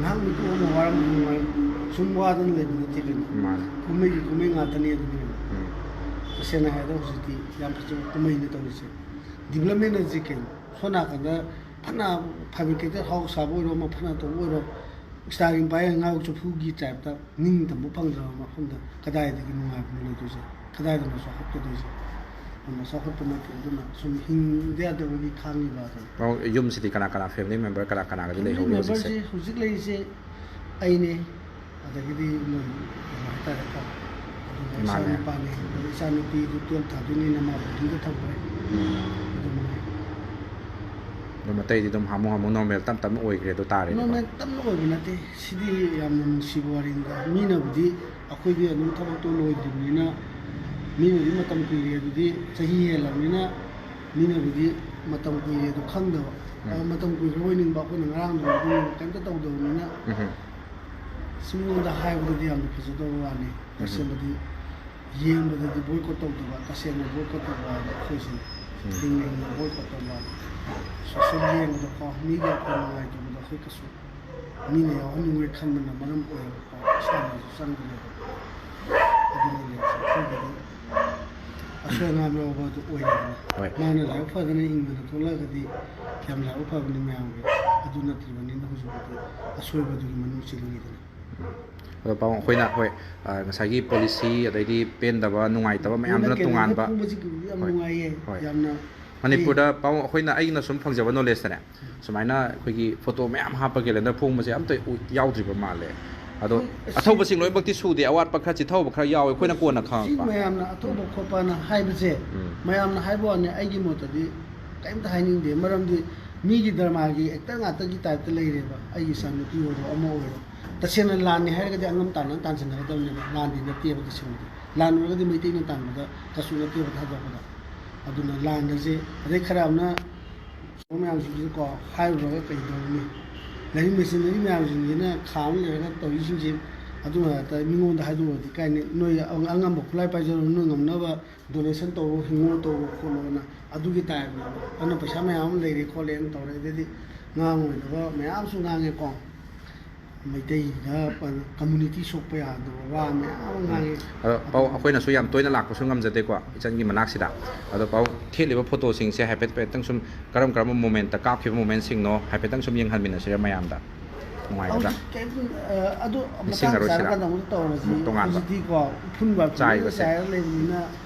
ꯉꯥꯏꯍꯥꯛ ꯃꯤꯀꯨꯞ ꯑꯃ ꯋꯥꯔꯝꯕ ꯅꯨꯡꯉꯥꯏ, ꯁꯨꯝ ꯋꯥꯗꯅ ꯂꯩꯕ ꯅꯠꯇꯦ ꯀꯩꯅꯣ꯫ ꯃꯥꯅꯦ꯫ ꯀꯨꯝꯍꯩꯒꯤ ꯀꯨꯝꯍꯩ ꯉꯥꯛꯇꯅꯤ ꯑꯗꯨꯗꯤ꯫ ꯎꯝ꯫ ꯇꯁꯦꯡꯅ ꯍꯥꯏꯔꯗꯤ ꯍꯧꯖꯤꯛꯇꯤ ꯌꯥꯝ ꯐꯖꯕ ꯀꯨꯝꯍꯩꯅꯤ ꯇꯧꯔꯤꯁꯦ꯫ ꯗꯤꯕ꯭ꯂꯞꯃꯦꯟ ꯑꯁꯤ ꯀꯩꯅꯣ? ꯁꯣꯝ ꯅꯥꯀꯟꯗ ꯐꯅ ꯐꯦꯕ꯭ꯔꯤꯀꯦꯇꯦꯠ ꯍꯥꯎꯁ ꯁꯥꯕ ꯑꯣꯏꯔꯣ, ꯑꯃ ꯐꯅ ꯇꯧꯕ ꯑꯣꯏꯔꯣ, ꯁ꯭ꯇꯥꯔ ꯏꯝꯄꯥꯏꯌꯔ ꯉꯥꯎ ꯆꯐꯨꯒꯤ ꯇꯥꯏꯞꯇ ꯅꯤꯡꯇꯝꯕ ꯐꯪꯗ꯭ꯔꯕ ꯃꯐꯝꯗ ꯀꯗꯥꯏꯗꯒꯤ ꯅꯨꯡꯉꯥꯏꯕꯅꯣ ꯂꯩꯗꯣꯏꯁꯦ? ꯀꯗꯥꯏꯗꯅꯣ ꯆꯥꯎꯈꯠꯀꯗꯣꯏꯁꯦ? ꯑꯗꯨꯅ ꯆꯥꯎꯈꯠꯄ ꯅꯠꯇꯦ꯫ ꯑꯗꯨꯅ ꯁꯨꯝ ꯍꯤꯡꯗ ꯌꯥꯗꯕꯒꯤ ꯈꯥꯡꯉꯤꯕ ꯑꯗꯨꯅꯤ꯫ ꯑꯣ, ꯌꯨꯝꯁꯤꯗꯤ ꯀꯅꯥ ꯀꯅꯥ, ꯐꯦꯃꯤꯂꯤ ꯃꯦꯝꯕꯔ ꯀꯅꯥ ꯀꯅꯥꯒꯗꯤ ꯐꯦꯃꯤꯂꯤ ꯂꯩꯍꯧꯔꯤ ꯍꯧꯖꯤꯛꯁꯦ? ꯃꯦꯝꯕꯔꯁꯦ ꯍꯧꯖꯤꯛ ꯂꯩꯔꯤꯁꯦ ꯑꯩꯅꯦ, ꯑꯗꯒꯤꯗꯤ ꯃꯣꯏ ꯀꯩꯅꯣ ꯍꯥꯏꯇꯥꯔꯦꯀꯣ, ꯑꯗꯨꯒ ꯏꯃꯥꯅꯦ꯫ ꯏꯆꯥꯅꯨꯄꯥꯅꯦ, ꯑꯗꯨꯒ ꯏꯆꯥꯅꯨꯄꯤꯗꯨ ꯇꯨꯌꯦꯜꯞ ꯊꯥꯗꯣꯏꯅꯤꯅ ꯃꯥ ꯕꯣꯔꯗꯤꯡꯗ ꯊꯝꯈ꯭ꯔꯦ꯫ ꯎꯝ꯫ ꯑꯗꯨ ꯃꯉꯥꯏ꯫ ꯑꯗꯨꯝ ꯑꯇꯩꯗꯤ ꯑꯗꯨꯝ ꯍꯥꯃꯨ ꯍꯥꯃꯨ ꯅꯣꯔꯃꯦꯜ ꯇꯞ ꯇꯞꯅ ꯑꯣꯏꯈ꯭ꯔꯦ ꯑꯗꯨ ꯇꯥꯔꯦꯅꯦꯀꯣ? ꯅꯣꯔꯃꯦꯜ ꯇꯞꯅ ꯑꯣꯏꯕ ꯅꯠꯇꯦ꯫ ꯁꯤꯗꯤ ꯌꯥꯝꯅ ꯅꯨꯡꯁꯤꯕ ꯋꯥꯔꯤꯅꯤꯗ꯫ ꯃꯤꯅꯕꯨꯗꯤ, ꯑꯩꯈꯣꯏꯗꯤ ꯑꯗꯨꯝ ꯊꯕꯛꯇꯣ ꯂꯣꯏꯗ꯭ꯔꯤꯕꯅꯤꯅ, ꯃꯤꯅꯗꯤ ꯃꯇꯝ ꯀꯨꯏꯔꯦ, ꯑꯗꯨꯗꯤ ꯆꯍꯤ ꯍꯦꯜꯂꯕꯅꯤꯅ ꯃꯤꯅꯕꯨꯗꯤ ꯃꯇꯝ ꯀꯨꯏꯔꯦ ꯑꯗꯨ ꯈꯪꯗꯕ꯫ ꯎꯝ꯫ ꯑ, ꯃꯇꯝ ꯀꯨꯏꯈ꯭ꯔꯕꯣꯏ ꯅꯤꯡꯕ, ꯑꯩꯈꯣꯏꯅ ꯉꯔꯥꯡꯗꯣ ꯑꯗꯨꯝ ꯀꯩꯝꯇ ꯇꯧꯗꯕꯅꯤꯅ꯫ ꯎꯝ꯫ ꯁꯨꯝ ꯃꯤꯉꯣꯟꯗ ꯍꯥꯏꯕꯗꯗꯤ ꯌꯥꯝꯅ ꯐꯖꯗꯕ ꯋꯥꯅꯤ꯫ ꯎꯝ꯫ ꯇꯁꯦꯡꯕꯗꯤ ꯌꯦꯡꯕꯗꯗꯤ ꯕꯣꯏꯀꯣꯠ ꯇꯧꯗꯕ, ꯇꯁꯦꯡꯅ ꯕꯣꯏꯀꯣꯠ ꯇꯧꯕ ꯍꯥꯏꯕ ꯑꯩꯈꯣꯏꯁꯤꯅꯦ꯫ ꯎꯝ꯫ ꯍꯤꯡꯅ ꯍꯤꯡꯅ ꯕꯣꯏꯀꯣꯠ ꯇꯧꯕ ꯍꯥꯏꯕ꯫ ꯁꯣꯁꯦꯜ ꯌꯦꯡꯕꯗꯀꯣ, ꯃꯤꯒꯤ ꯑꯩꯈꯣꯏ ꯅꯨꯡꯉꯥꯏꯇꯕꯗꯣ ꯑꯩꯈꯣꯏ ꯀꯩꯁꯨ ꯃꯤꯅ ꯌꯥꯎꯍꯟꯅꯤꯡꯉꯣꯏ ꯈꯟꯕꯅ ꯃꯔꯝ ꯑꯣꯏꯔꯒꯀꯣ, ꯏꯁꯥꯅꯁꯨ ꯆꯪꯗꯅꯦꯕ꯫ ꯑꯗꯨꯅ ꯂꯩꯔꯤꯁꯦ ꯑꯩꯈꯣꯏꯒꯤꯗꯤ ꯑꯁꯣꯏ ꯑꯉꯥꯝ ꯌꯥꯎꯕ ꯑꯗꯨ ꯑꯣꯏꯔꯦꯗꯅ꯫ ꯍꯣꯏ꯫ ꯃꯥꯅ ꯂꯥꯏꯕꯛ ꯐꯗꯅ ꯍꯤꯡꯗꯅ ꯊꯣꯛꯂꯛꯑꯒꯗꯤ ꯌꯥꯝ ꯂꯥꯏꯕꯛ ꯐꯕꯅꯤ ꯃꯌꯥꯝꯒꯤ꯫ ꯑꯗꯨ ꯅꯠꯇ꯭ꯔꯤꯕꯅꯤꯅ ꯍꯧꯖꯤꯛ ꯐꯥꯎꯗꯤ ꯑꯁꯣꯏꯕꯗꯨꯒꯤ ꯃꯅꯨꯡ ꯆꯦꯜꯂꯤꯉꯩꯗꯅ꯫ ꯑꯗꯣ ꯄꯥꯕꯨꯡ, ꯑꯩꯈꯣꯏꯅ, ꯍꯣꯏ, ꯑ, ꯉꯁꯥꯏꯒꯤ ꯄꯣꯂꯤꯁꯤ ꯑꯗꯩꯗꯤ ꯄꯦꯟꯗꯕ, ꯅꯨꯡꯉꯥꯏꯇꯕ ꯃꯌꯥꯝꯗꯨꯅ ꯀꯦꯂꯦꯟꯗꯔ ꯇꯣꯉꯥꯟꯕ꯫ ꯐꯣꯡꯕꯁꯤꯒꯤꯕꯨꯗꯤ ꯌꯥꯝ ꯍꯣꯏ꯫ ꯅꯨꯡꯉꯥꯏꯌꯦ꯫ ꯍꯣꯏ꯫ ꯌꯥꯝꯅ ꯃꯅꯤꯄꯨꯔꯗ ꯄꯥꯕꯨꯡ, ꯑꯩꯈꯣꯏꯅ, ꯑꯩꯅ ꯁꯨꯝ ꯐꯪꯖꯕ ꯅꯣꯂꯦꯖꯇꯅꯦ, ꯎꯝ꯫ ꯁꯨꯃꯥꯏꯅ ꯑꯩꯈꯣꯏꯒꯤ ꯐꯣꯇꯣ ꯃꯌꯥꯝ ꯍꯥꯞꯄ ꯀꯦꯂꯦꯟꯗꯔ ꯐꯣꯡꯕꯁꯦ ꯑꯝꯇ ꯎ-, ꯌꯥꯎꯗ꯭ꯔꯤꯕ ꯃꯥꯜꯂꯦ꯫ ꯑꯗꯣ ꯍꯣꯏ, ꯑꯁꯤ ꯑꯊꯧꯕꯁꯤꯡ ꯂꯣꯏꯅꯃꯛꯇꯤ ꯁꯨꯗꯦ, ꯑꯋꯥꯠꯄ ꯈꯔ ꯆꯤꯊꯍꯧꯕ ꯈꯔ ꯌꯥꯎꯋꯦ, ꯑꯩꯈꯣꯏꯅ ꯀꯣꯟꯅ ꯁꯤ ꯈꯪꯉꯛꯄ꯫ ꯃꯌꯥꯝꯅ ꯑꯊꯧꯕ ꯈꯣꯠꯄꯅ ꯍꯥꯏꯕꯁꯦ, ꯎꯝ꯫ ꯃꯌꯥꯝꯅ ꯍꯥꯏꯕ ꯋꯥꯅꯤ, ꯑꯩꯒꯤ ꯃꯣꯠꯇꯗꯤ ꯀꯔꯤꯝꯇ ꯍꯥꯏꯅꯤꯡꯗꯦ꯫ ꯃꯔꯝꯗꯤ ꯃꯤꯒꯤ ꯗ꯭ꯔꯃꯥꯒꯤ ꯑꯦꯛꯇꯔ ꯉꯥꯛꯇꯒꯤ ꯇꯥꯏꯞꯇ ꯂꯩꯔꯦꯕ꯫ ꯑꯩꯒꯤ ꯏꯆꯥꯅꯨꯄꯤ ꯑꯣꯏꯔꯣ, ꯑꯃ ꯑꯣꯏꯔꯣ, ꯇꯁꯦꯡꯅ ꯂꯥꯟꯅꯤ ꯍꯥꯏꯔꯒꯗꯤ ꯑꯉꯝ ꯇꯥꯟꯅ ꯇꯥꯟꯁꯤꯟꯅꯒꯗꯕꯅꯦꯕ꯫ ꯂꯥꯟꯗꯤ ꯅꯠꯇꯦꯕ ꯇꯁꯦꯡꯕꯗꯤ꯫ ꯂꯥꯟ ꯑꯣꯏꯔꯒꯗꯤ ꯃꯩꯇꯩꯅ ꯇꯥꯟꯕꯗ ꯀꯩꯁꯨ ꯅꯠꯇꯦꯕ ꯊꯥꯗꯣꯛꯄꯗ꯫ ꯑꯗꯨꯅ ꯂꯥꯟ ꯑꯁꯤ, ꯑꯗꯩ ꯈꯔ ꯑꯃꯅ ꯃꯌꯥꯝꯁꯤꯡꯁꯤꯀꯣ ꯍꯥꯏꯔꯨꯔꯒ ꯀꯩ ꯇꯧꯔꯨꯅꯤ? ꯂꯥꯏꯔꯤꯛ ꯃꯦꯆꯤꯟꯅꯔꯤ ꯃꯌꯥꯝꯁꯤꯡꯁꯤꯅ ꯈꯥꯝ ꯂꯩꯔꯒ ꯇꯧꯔꯤꯁꯤꯡꯁꯤ ꯑꯗꯨ ꯉꯥꯛꯇ ꯃꯤꯉꯣꯟꯗ ꯍꯥꯏꯗꯣꯛꯑꯗꯤ ꯀꯥꯏꯅꯤ? ꯅꯣꯏ ꯑꯉꯝꯕ ꯈꯨꯠꯂꯥꯏ ꯄꯥꯏꯖꯔꯣ, ꯅꯣꯏ ꯉꯝꯅꯕ ꯗꯣꯅꯦꯁꯟ ꯇꯧꯔꯣ, ꯍꯤꯡꯉꯣ ꯇꯧꯔꯣ ꯈꯣꯠꯂꯣꯅ ꯑꯗꯨꯒꯤ ꯇꯥꯏꯞꯅꯦꯕ꯫ ꯑꯗꯨꯅ ꯄꯩꯁꯥ ꯃꯌꯥꯝ ꯑꯃ ꯂꯩꯔꯦ ꯈꯣꯠꯂꯦꯅ ꯇꯧꯔꯦ꯫ ꯑꯗꯩꯗꯤ ꯉꯥꯡꯉꯣꯏꯗꯕ ꯃꯌꯥꯝꯁꯨ ꯉꯥꯡꯉꯦꯀꯣ꯫ ꯃꯩꯇꯩꯗ ꯀꯝꯃ꯭ꯌꯨꯅꯤꯇꯤ ꯁꯣꯛꯄ ꯌꯥꯗꯕ ꯋꯥ ꯃꯌꯥꯝ ꯑꯃ ꯉꯥꯡꯉꯦ꯫ ꯑꯗꯣ ꯄꯥꯎ, ꯑꯩꯈꯣꯏꯅꯁꯨ ꯌꯥꯝ ꯇꯣꯏꯅ ꯂꯥꯛꯄꯁꯨ ꯉꯝꯖꯗꯦꯀꯣ ꯏꯆꯟꯒꯤ ꯃꯅꯥꯛꯁꯤꯗ꯫ ꯑꯗꯣ ꯄꯥꯎ, ꯊꯦꯠꯂꯤꯕ ꯐꯣꯇꯣꯁꯤꯡꯁꯦ ꯍꯥꯏꯐꯦꯠ ꯍꯥꯏꯐꯦꯠꯇꯪ ꯁꯨꯝ ꯀꯔꯝ ꯀꯔꯝꯕ ꯃꯣꯃꯦꯟꯠꯇ ꯀꯥꯞꯈꯤꯕ ꯃꯣꯃꯦꯟꯠꯁꯤꯡꯅꯣ ꯍꯥꯏꯐꯦꯠꯇꯪ ꯁꯨꯝ ꯌꯦꯡꯍꯟꯃꯤꯟꯅꯁꯤꯔ ꯃꯌꯥꯝꯗ? ꯅꯨꯡꯉꯥꯏꯒꯗ꯭ꯔꯥ? ꯍꯧꯖꯤꯛ ꯀꯩꯝ, ꯑ, ꯑꯗꯨ ꯃꯇꯥꯡ ꯅꯤꯡꯁꯤꯡꯉꯔꯣꯏꯁꯤꯔ? ꯆꯥꯔꯀꯥꯟꯗ ꯑꯃꯨꯛ ꯇꯧꯔꯁꯤ꯫ ꯑꯃꯨꯛ ꯇꯣꯉꯥꯟꯕ꯫ ꯍꯧꯖꯤꯛꯇꯤꯀꯣ ꯎꯐꯨꯟ ꯋꯥꯏꯐꯨꯟ ꯆꯥꯏꯕꯁꯦ꯫ ꯆꯥꯏꯔ ꯂꯩꯕꯅꯤꯅ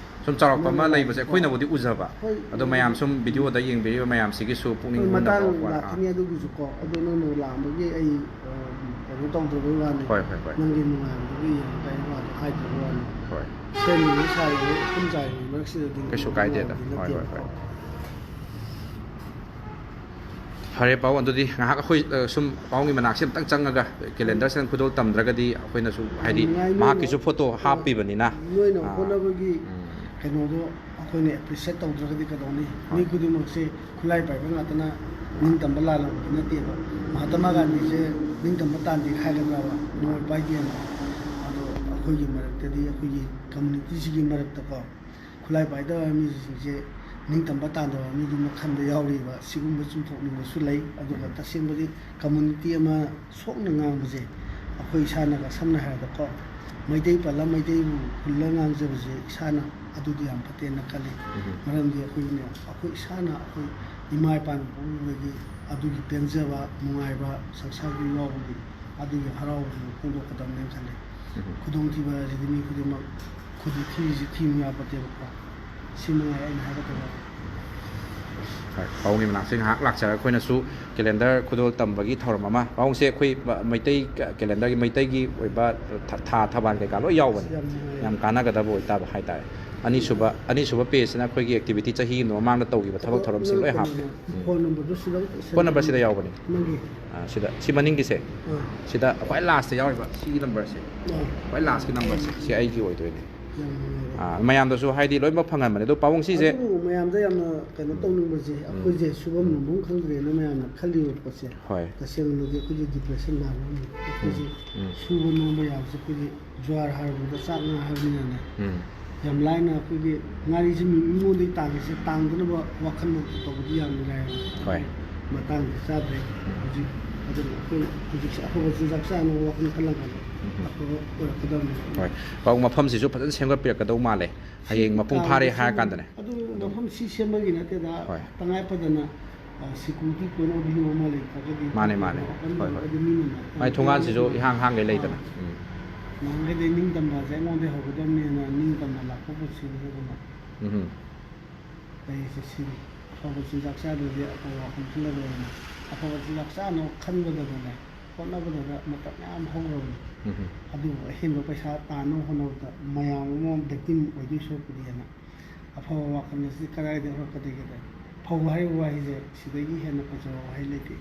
ꯁꯨꯝ ꯆꯥꯎꯔꯛꯄ ꯑꯃ ꯂꯩꯕꯁꯦ ꯅꯨꯡꯉꯥꯏꯇꯦꯀꯣ꯫ ꯑꯩꯈꯣꯏꯅꯕꯨꯗꯤ ꯎꯖꯕ꯫ ꯍꯣꯏ꯫ ꯑꯗꯣ ꯃꯌꯥꯝ ꯁꯨꯝ ꯚꯤꯗꯤꯑꯣꯗ ꯌꯦꯡꯕꯤꯔꯤꯕ ꯃꯌꯥꯝꯁꯤꯒꯤꯁꯨ ꯄꯨꯛꯅꯤꯡ ꯍꯣꯏ, ꯍꯨꯅꯕ ꯃꯇꯥꯡ ꯋꯥ-, ꯂꯥꯛꯀꯅꯤ ꯑꯗꯨꯒꯤꯁꯨꯀꯣ꯫ ꯑꯗꯣ ꯅꯪꯅ ꯂꯥꯛꯑꯝꯕꯒꯤ ꯑꯩ, ꯑ, ꯀꯩꯅꯣ ꯇꯧꯗꯕꯩ ꯋꯥꯅꯤ꯫ ꯍꯣꯏ, ꯍꯣꯏ, ꯍꯣꯏ꯫ ꯅꯪꯒꯤ ꯅꯨꯡꯉꯥꯏꯕꯗꯨꯒꯤ ꯌꯦꯡꯉꯒ ꯑꯩ ꯋꯥꯗꯣ ꯍꯥꯏꯗꯕꯩ ꯋꯥꯅꯤ꯫ ꯍꯣꯏ꯫ ꯁꯦꯝꯃꯤꯕ ꯁꯥꯔꯤꯕ ꯎꯐꯨꯟ ꯆꯥꯏꯔꯤꯕ ꯃꯔꯛꯁꯤꯗꯗꯤ ꯀꯩꯁꯨ ꯀꯥꯏꯗꯦꯗ꯫ ꯅꯨꯡꯉꯥꯏꯕꯗꯤ ꯍꯣꯏ, ꯍꯣꯏ, ꯅꯠꯇꯦꯕꯀꯣ꯫ ꯍꯣꯏ꯫ ꯐꯔꯦ ꯄꯥꯎ, ꯑꯗꯨꯗꯤ ꯉꯥꯏꯍꯥꯛ ꯑꯩꯈꯣꯏ, ꯑ, ꯁꯨꯝ ꯄꯥꯎꯒꯤ ꯃꯅꯥꯛꯁꯤ ꯑꯝꯇꯪ ꯆꯪꯉꯒ ꯀꯦꯂꯦꯟꯗꯔꯁꯤꯗ ꯈꯨꯗꯣꯜ ꯇꯝꯗ꯭ꯔꯒꯗꯤ ꯑꯩꯈꯣꯏꯅꯁꯨ, ꯍꯥꯏꯗꯤ, ꯌꯥꯝ ꯅꯨꯡꯉꯥꯏ, ꯃꯍꯥꯛꯀꯤꯁꯨ ꯅꯣꯏꯅ, ꯐꯣꯇꯣ ꯑ, ꯍꯥꯞꯄꯤꯕꯅꯤꯅ꯫ ꯅꯣꯏꯅ ꯑꯥ꯫ ꯍꯣꯠꯅꯕꯒꯤ ꯎꯝ꯫ ꯀꯩꯅꯣꯗꯣ ꯑꯩꯈꯣꯏꯅ ꯑꯦꯄ꯭ꯔꯤꯁꯤꯌꯦꯠ ꯇꯧꯗ꯭ꯔꯒꯗꯤ ꯀꯩꯗꯧꯅꯤ? ꯃꯤ ꯈꯨꯗꯤꯡꯃꯛꯁꯦ ꯈꯨꯠꯂꯥꯏ ꯄꯥꯏꯕ ꯉꯥꯛꯇꯅ ꯅꯤꯡꯇꯝꯕ ꯂꯥꯜꯂꯕꯗꯤ ꯅꯠꯇꯦꯕ꯫ ꯃꯍꯥꯇꯃꯥ ꯒꯥꯟꯙꯤꯁꯦ ꯅꯤꯡꯇꯝꯕ ꯇꯥꯟꯗꯦ ꯍꯥꯏꯒꯗ꯭ꯔꯕ? ꯅꯣꯡꯃꯩ ꯄꯥꯏꯗꯦꯅ꯫ ꯑꯗꯣ ꯑꯩꯈꯣꯏꯒꯤ ꯃꯔꯛꯇꯗꯤ, ꯑꯩꯈꯣꯏꯒꯤ ꯀꯝꯃꯨꯅꯤꯇꯤꯁꯤꯒꯤ ꯃꯔꯛꯇꯀꯣ, ꯈꯨꯠꯂꯥꯏ ꯄꯥꯏꯗꯕ ꯃꯤꯁꯤꯡꯁꯦ ꯅꯤꯡꯇꯝꯕ ꯇꯥꯟꯗꯕ ꯃꯤꯗꯨ ꯃꯈꯜꯗ ꯌꯥꯎꯔꯤꯕ꯫ ꯁꯤꯒꯨꯝꯕ ꯆꯨꯝꯊꯣꯛꯅꯤꯡꯕꯁꯨ ꯂꯩ꯫ ꯑꯗꯨꯒ ꯇꯁꯦꯡꯕꯗꯤ ꯀꯝꯃꯨꯅꯤꯇꯤ ꯑꯃ ꯁꯣꯛꯅ ꯉꯥꯡꯕꯁꯦ, ꯑꯩꯈꯣꯏ ꯏꯁꯥꯅꯒ, ꯁꯝꯅ ꯍꯥꯏꯔꯕꯗꯀꯣ, ꯃꯩꯇꯩ ꯄꯜꯂ ꯃꯩꯇꯩꯕꯨ ꯍꯨꯜꯂ ꯉꯥꯡꯖꯕꯁꯦ ꯏꯁꯥꯅ, ꯑꯗꯨꯗꯤ ꯌꯥꯝ ꯐꯠꯇꯦꯅ ꯈꯜꯂꯤ꯫ ꯃꯔꯝꯗꯤ ꯑꯩꯈꯣꯏꯅ, ꯑꯩꯈꯣꯏ ꯏꯁꯥꯅ ꯑꯩꯈꯣꯏ ꯏꯃꯥ ꯏꯄꯥꯅ ꯄꯣꯛꯂꯨꯕꯒꯤ ꯑꯗꯨꯒꯤ ꯄꯦꯟꯖꯕ, ꯅꯨꯡꯉꯥꯏꯕ, ꯁꯪꯁꯥꯔꯒꯤ ꯌꯥꯎꯕꯒꯤ ꯑꯗꯨꯒꯤ ꯍꯔꯥꯎꯕꯗꯨ ꯐꯣꯡꯗꯣꯛꯀꯗꯕꯅꯦꯅ ꯈꯜꯂꯤ꯫ ꯈꯨꯗꯣꯡꯊꯤꯕ ꯍꯥꯏꯁꯤꯗꯤ ꯃꯤ ꯈꯨꯗꯤꯡꯃꯛ, ꯈꯨꯗꯤ ꯊꯤꯔꯤꯁꯤ ꯊꯤꯕ ꯌꯥꯄꯣꯠꯇꯦꯕꯀꯣ꯫ ꯁꯤ ꯃꯉꯥꯏ ꯑꯩꯅ ꯍꯥꯏꯒꯗꯕ꯫ ꯍꯣꯏ, ꯄꯥꯕꯨꯡꯒꯤ ꯃꯅꯥꯛꯁꯦ ꯉꯥꯏꯍꯥꯛ ꯂꯥꯛꯆꯔꯒ ꯑꯩꯈꯣꯏꯅꯁꯨ ꯀꯦꯂꯦꯟꯗꯔ ꯈꯨꯗꯣꯜ ꯇꯝꯕꯒꯤ ꯊꯧꯔꯝ ꯑꯃ, ꯄꯥꯕꯨꯡꯁꯦ ꯑꯩꯈꯣꯏ ꯃ-, ꯃꯩꯇꯩ ꯀꯦꯂꯦꯟꯗꯔꯒꯤ, ꯃꯩꯇꯩꯒꯤ ꯑꯣꯏꯕ ꯊ-, ꯊꯥ ꯊꯕꯥꯟ ꯀꯩꯀꯥ ꯂꯣꯏ ꯌꯥꯎꯕꯅꯤ꯫ ꯌꯥꯝ ꯅꯨꯡꯉꯥꯏ꯫ ꯌꯥꯝ ꯀꯥꯟꯅꯒꯗꯕ ꯑꯣꯏꯇꯥꯕ ꯍꯥꯏꯇꯥꯔꯦ꯫ ꯑꯅꯤꯁꯨꯕ, ꯑꯅꯤꯁꯨꯕ ꯄꯦꯖꯁꯤꯅ ꯑꯩꯈꯣꯏꯒꯤ ꯑꯦꯛꯇꯤꯚꯤꯇꯤ ꯆꯍꯤ ꯑꯃꯒꯤ ꯃꯃꯥꯡꯗ ꯇꯧꯈꯤꯕ ꯊꯕꯛ ꯊꯧꯔꯝꯁꯤꯡ ꯂꯣꯏ ꯍꯥꯞꯄꯦ꯫ ꯎꯝ꯫ ꯐꯣꯟ ꯅꯝꯕꯔꯗꯨ ꯁꯤꯗ ꯐꯣꯟ ꯅꯝꯕꯔ ꯁꯤꯗ ꯌꯥꯎꯕꯅꯤ꯫ ꯅꯪꯒꯤ? ꯑꯥ, ꯁꯤꯗ, ꯁꯤ ꯃꯅꯤꯡꯒꯤꯁꯦ꯫ ꯑꯥ꯫ ꯁꯤꯗ ꯈ꯭ꯋꯥꯏ ꯂꯥꯁꯇ ꯌꯥꯎꯔꯤꯕ ꯁꯤꯒꯤ ꯅꯝꯕꯔꯁꯦ꯫ ꯑꯥ꯫ ꯈ꯭ꯋꯥꯏ ꯂꯥꯁꯀꯤ ꯅꯝꯕꯔꯁꯦ, ꯁꯤ ꯑꯩꯒꯤ ꯑꯣꯏꯗꯣꯏꯅꯦ꯫ ꯌꯥꯝ ꯅꯨꯡꯉꯥꯏꯔꯦ꯫ ꯑꯥ, ꯃꯌꯥꯝꯗꯁꯨ ꯍꯥꯏꯗꯤ ꯂꯣꯏꯅꯃꯛ ꯐꯪꯍꯟꯕꯅꯦ꯫ ꯑꯗꯣ ꯄꯥꯕꯨꯡ ꯁꯤꯁꯦ ꯑꯗꯨꯕꯨ ꯃꯌꯥꯝꯗ ꯌꯥꯝꯅ ꯀꯩꯅꯣ ꯎꯝ꯫ ꯇꯧꯅꯤꯡꯕꯁꯦ, ꯎꯝ꯫ ꯑꯩꯈꯣꯏꯁꯦ ꯁꯨꯐꯝ ꯎꯝ꯫ ꯅꯣꯝꯐꯝ ꯈꯪꯗ꯭ꯔꯦꯅ ꯃꯌꯥꯝꯅ ꯈꯜꯂꯤꯕ ꯄꯣꯠꯁꯦ, ꯍꯣꯏ꯫ ꯇꯁꯦꯡꯅꯗꯤ ꯑꯩꯈꯣꯏꯁꯦ ꯗꯤꯄ꯭ꯔꯦꯁꯟ ꯅꯥꯕ ꯃꯤ, ꯑꯩꯈꯣꯏꯁꯦ ꯎꯝ꯫ ꯎꯝ꯫ ꯁꯨꯕ ꯅꯣꯝꯕ ꯌꯥꯕꯁꯦ ꯑꯩꯈꯣꯏꯗꯤ ꯖꯨꯋꯥꯔ ꯍꯥꯏꯔꯕꯗ ꯆꯥꯛ ꯉꯥ ꯍꯥꯏꯕꯅꯤꯅꯅꯦ꯫ ꯎꯝ꯫ ꯌꯥꯝ ꯂꯥꯏꯅ ꯑꯩꯈꯣꯏꯒꯤ ꯉꯥꯔꯤꯁꯦ ꯃꯤ-, ꯃꯤꯉꯣꯟꯗꯒꯤ ꯇꯥꯡꯉꯤꯁꯦ ꯇꯥꯡꯗꯅꯕ ꯋꯥꯈꯜ ꯇꯧꯕꯗꯤ ꯌꯥꯝꯅ ꯂꯥꯏ꯫ ꯍꯣꯏ꯫ ꯃꯇꯥꯡꯁꯦ ꯆꯥꯗ꯭ꯔꯦ꯫ ꯎꯝ꯫ ꯍꯧꯖꯤꯛ ꯑꯗꯨꯅ ꯑꯩꯈꯣꯏ ꯍꯧꯖꯤꯛꯁꯦ ꯑꯐꯕ ꯆꯤꯟꯖꯥꯛ ꯆꯥꯅꯕ ꯋꯥꯈꯜ ꯈꯜꯂꯒ ꯎꯝ꯫ ꯑꯐꯕ ꯑꯣꯏꯔꯛꯀꯗꯕꯅꯤ꯫ ꯍꯣꯏ꯫ ꯄꯥꯕꯨꯡ, ꯃꯐꯝꯁꯤꯁꯨ ꯐꯖꯅ ꯁꯦꯝꯒꯠꯄꯤꯔꯛꯀꯗꯧ ꯃꯥꯜꯂꯦ꯫ ꯍꯌꯦꯡ ꯃꯄꯨꯡ ꯐꯥꯔꯦ ꯍꯥꯏꯔ ꯀꯥꯟꯗꯅꯦ꯫ ꯑꯗꯨ ꯃꯐꯝ ꯁꯤ ꯁꯦꯝꯕꯒꯤ ꯅꯠꯇꯦꯗ꯫ ꯍꯣꯏ꯫ ꯇꯉꯥꯏ ꯐꯗꯅ, ꯑ, ꯁꯦꯀ꯭ꯌꯨꯔꯤꯇꯤ ꯄꯣꯏꯟ ꯑꯣꯐ ꯚ꯭ꯌꯨ ꯑꯃ ꯂꯩꯇ꯭ꯔꯒꯗꯤ ꯃꯥꯅꯦ, ꯃꯥꯅꯦ꯫ ꯃꯥꯄꯟ ꯍꯣꯏ, ꯍꯣꯏ꯫ ꯇꯧꯔꯒꯗꯤ ꯃꯤꯅ ꯃꯥꯏ ꯊꯣꯡꯒꯥꯟꯁꯤꯁꯨ ꯏꯍꯥꯡ ꯍꯥꯡꯒꯩ ꯂꯩꯗꯅ꯫ ꯑꯥ꯫ ꯎꯝ꯫ ꯅꯍꯥꯟꯈꯩꯗꯤ ꯅꯤꯡꯇꯝꯕꯁꯦ ꯑꯩꯉꯣꯟꯗ ꯍꯧꯒꯗꯕꯅꯦꯅ ꯅꯤꯡꯇꯝꯕ ꯂꯥꯛꯄ ꯄꯨꯟꯁꯤꯅꯤ ꯑꯗꯨꯅ꯫ ꯎꯝ꯫ ꯑꯩꯁꯦ ꯁꯤꯅꯤ꯫ ꯑꯐꯕ ꯆꯤꯟꯖꯥꯛ ꯆꯥꯗ꯭ꯔꯗꯤ ꯑꯐꯕ ꯋꯥꯈꯜ ꯈꯜꯂꯔꯣꯏꯅ꯫ ꯑꯐꯕ ꯆꯤꯟꯖꯥꯛ ꯆꯥꯅꯕ ꯈꯟꯕꯗꯗꯅꯦ, ꯍꯣꯠꯅꯕꯗꯗ ꯃꯇꯝ ꯃꯌꯥꯝ ꯍꯧꯈ꯭ꯔꯕꯅꯤ꯫ ꯎꯝ꯫ ꯑꯗꯨꯕꯨ ꯑꯍꯦꯟꯕ ꯄꯩꯁꯥ ꯇꯥꯟꯅꯕ ꯍꯣꯠꯅꯕꯗ ꯃꯌꯥꯝ ꯑꯃ ꯚꯤꯛꯇꯤꯝ ꯑꯣꯏꯗꯣꯏ ꯁꯔꯨꯛꯄꯨꯗꯤꯅ ꯑꯐꯕ ꯋꯥꯈꯜ ꯑꯁꯤ ꯀꯗꯥꯏꯗꯒꯤ ꯍꯧꯔꯛꯀꯗꯒꯦꯗ? ꯐꯧ ꯍꯥꯏꯔꯤꯕ ꯋꯥꯍꯩꯁꯦ ꯁꯤꯗꯒꯤ ꯍꯦꯟꯅ ꯐꯖꯕ ꯋꯥꯍꯩ ꯂꯩꯇꯦ꯫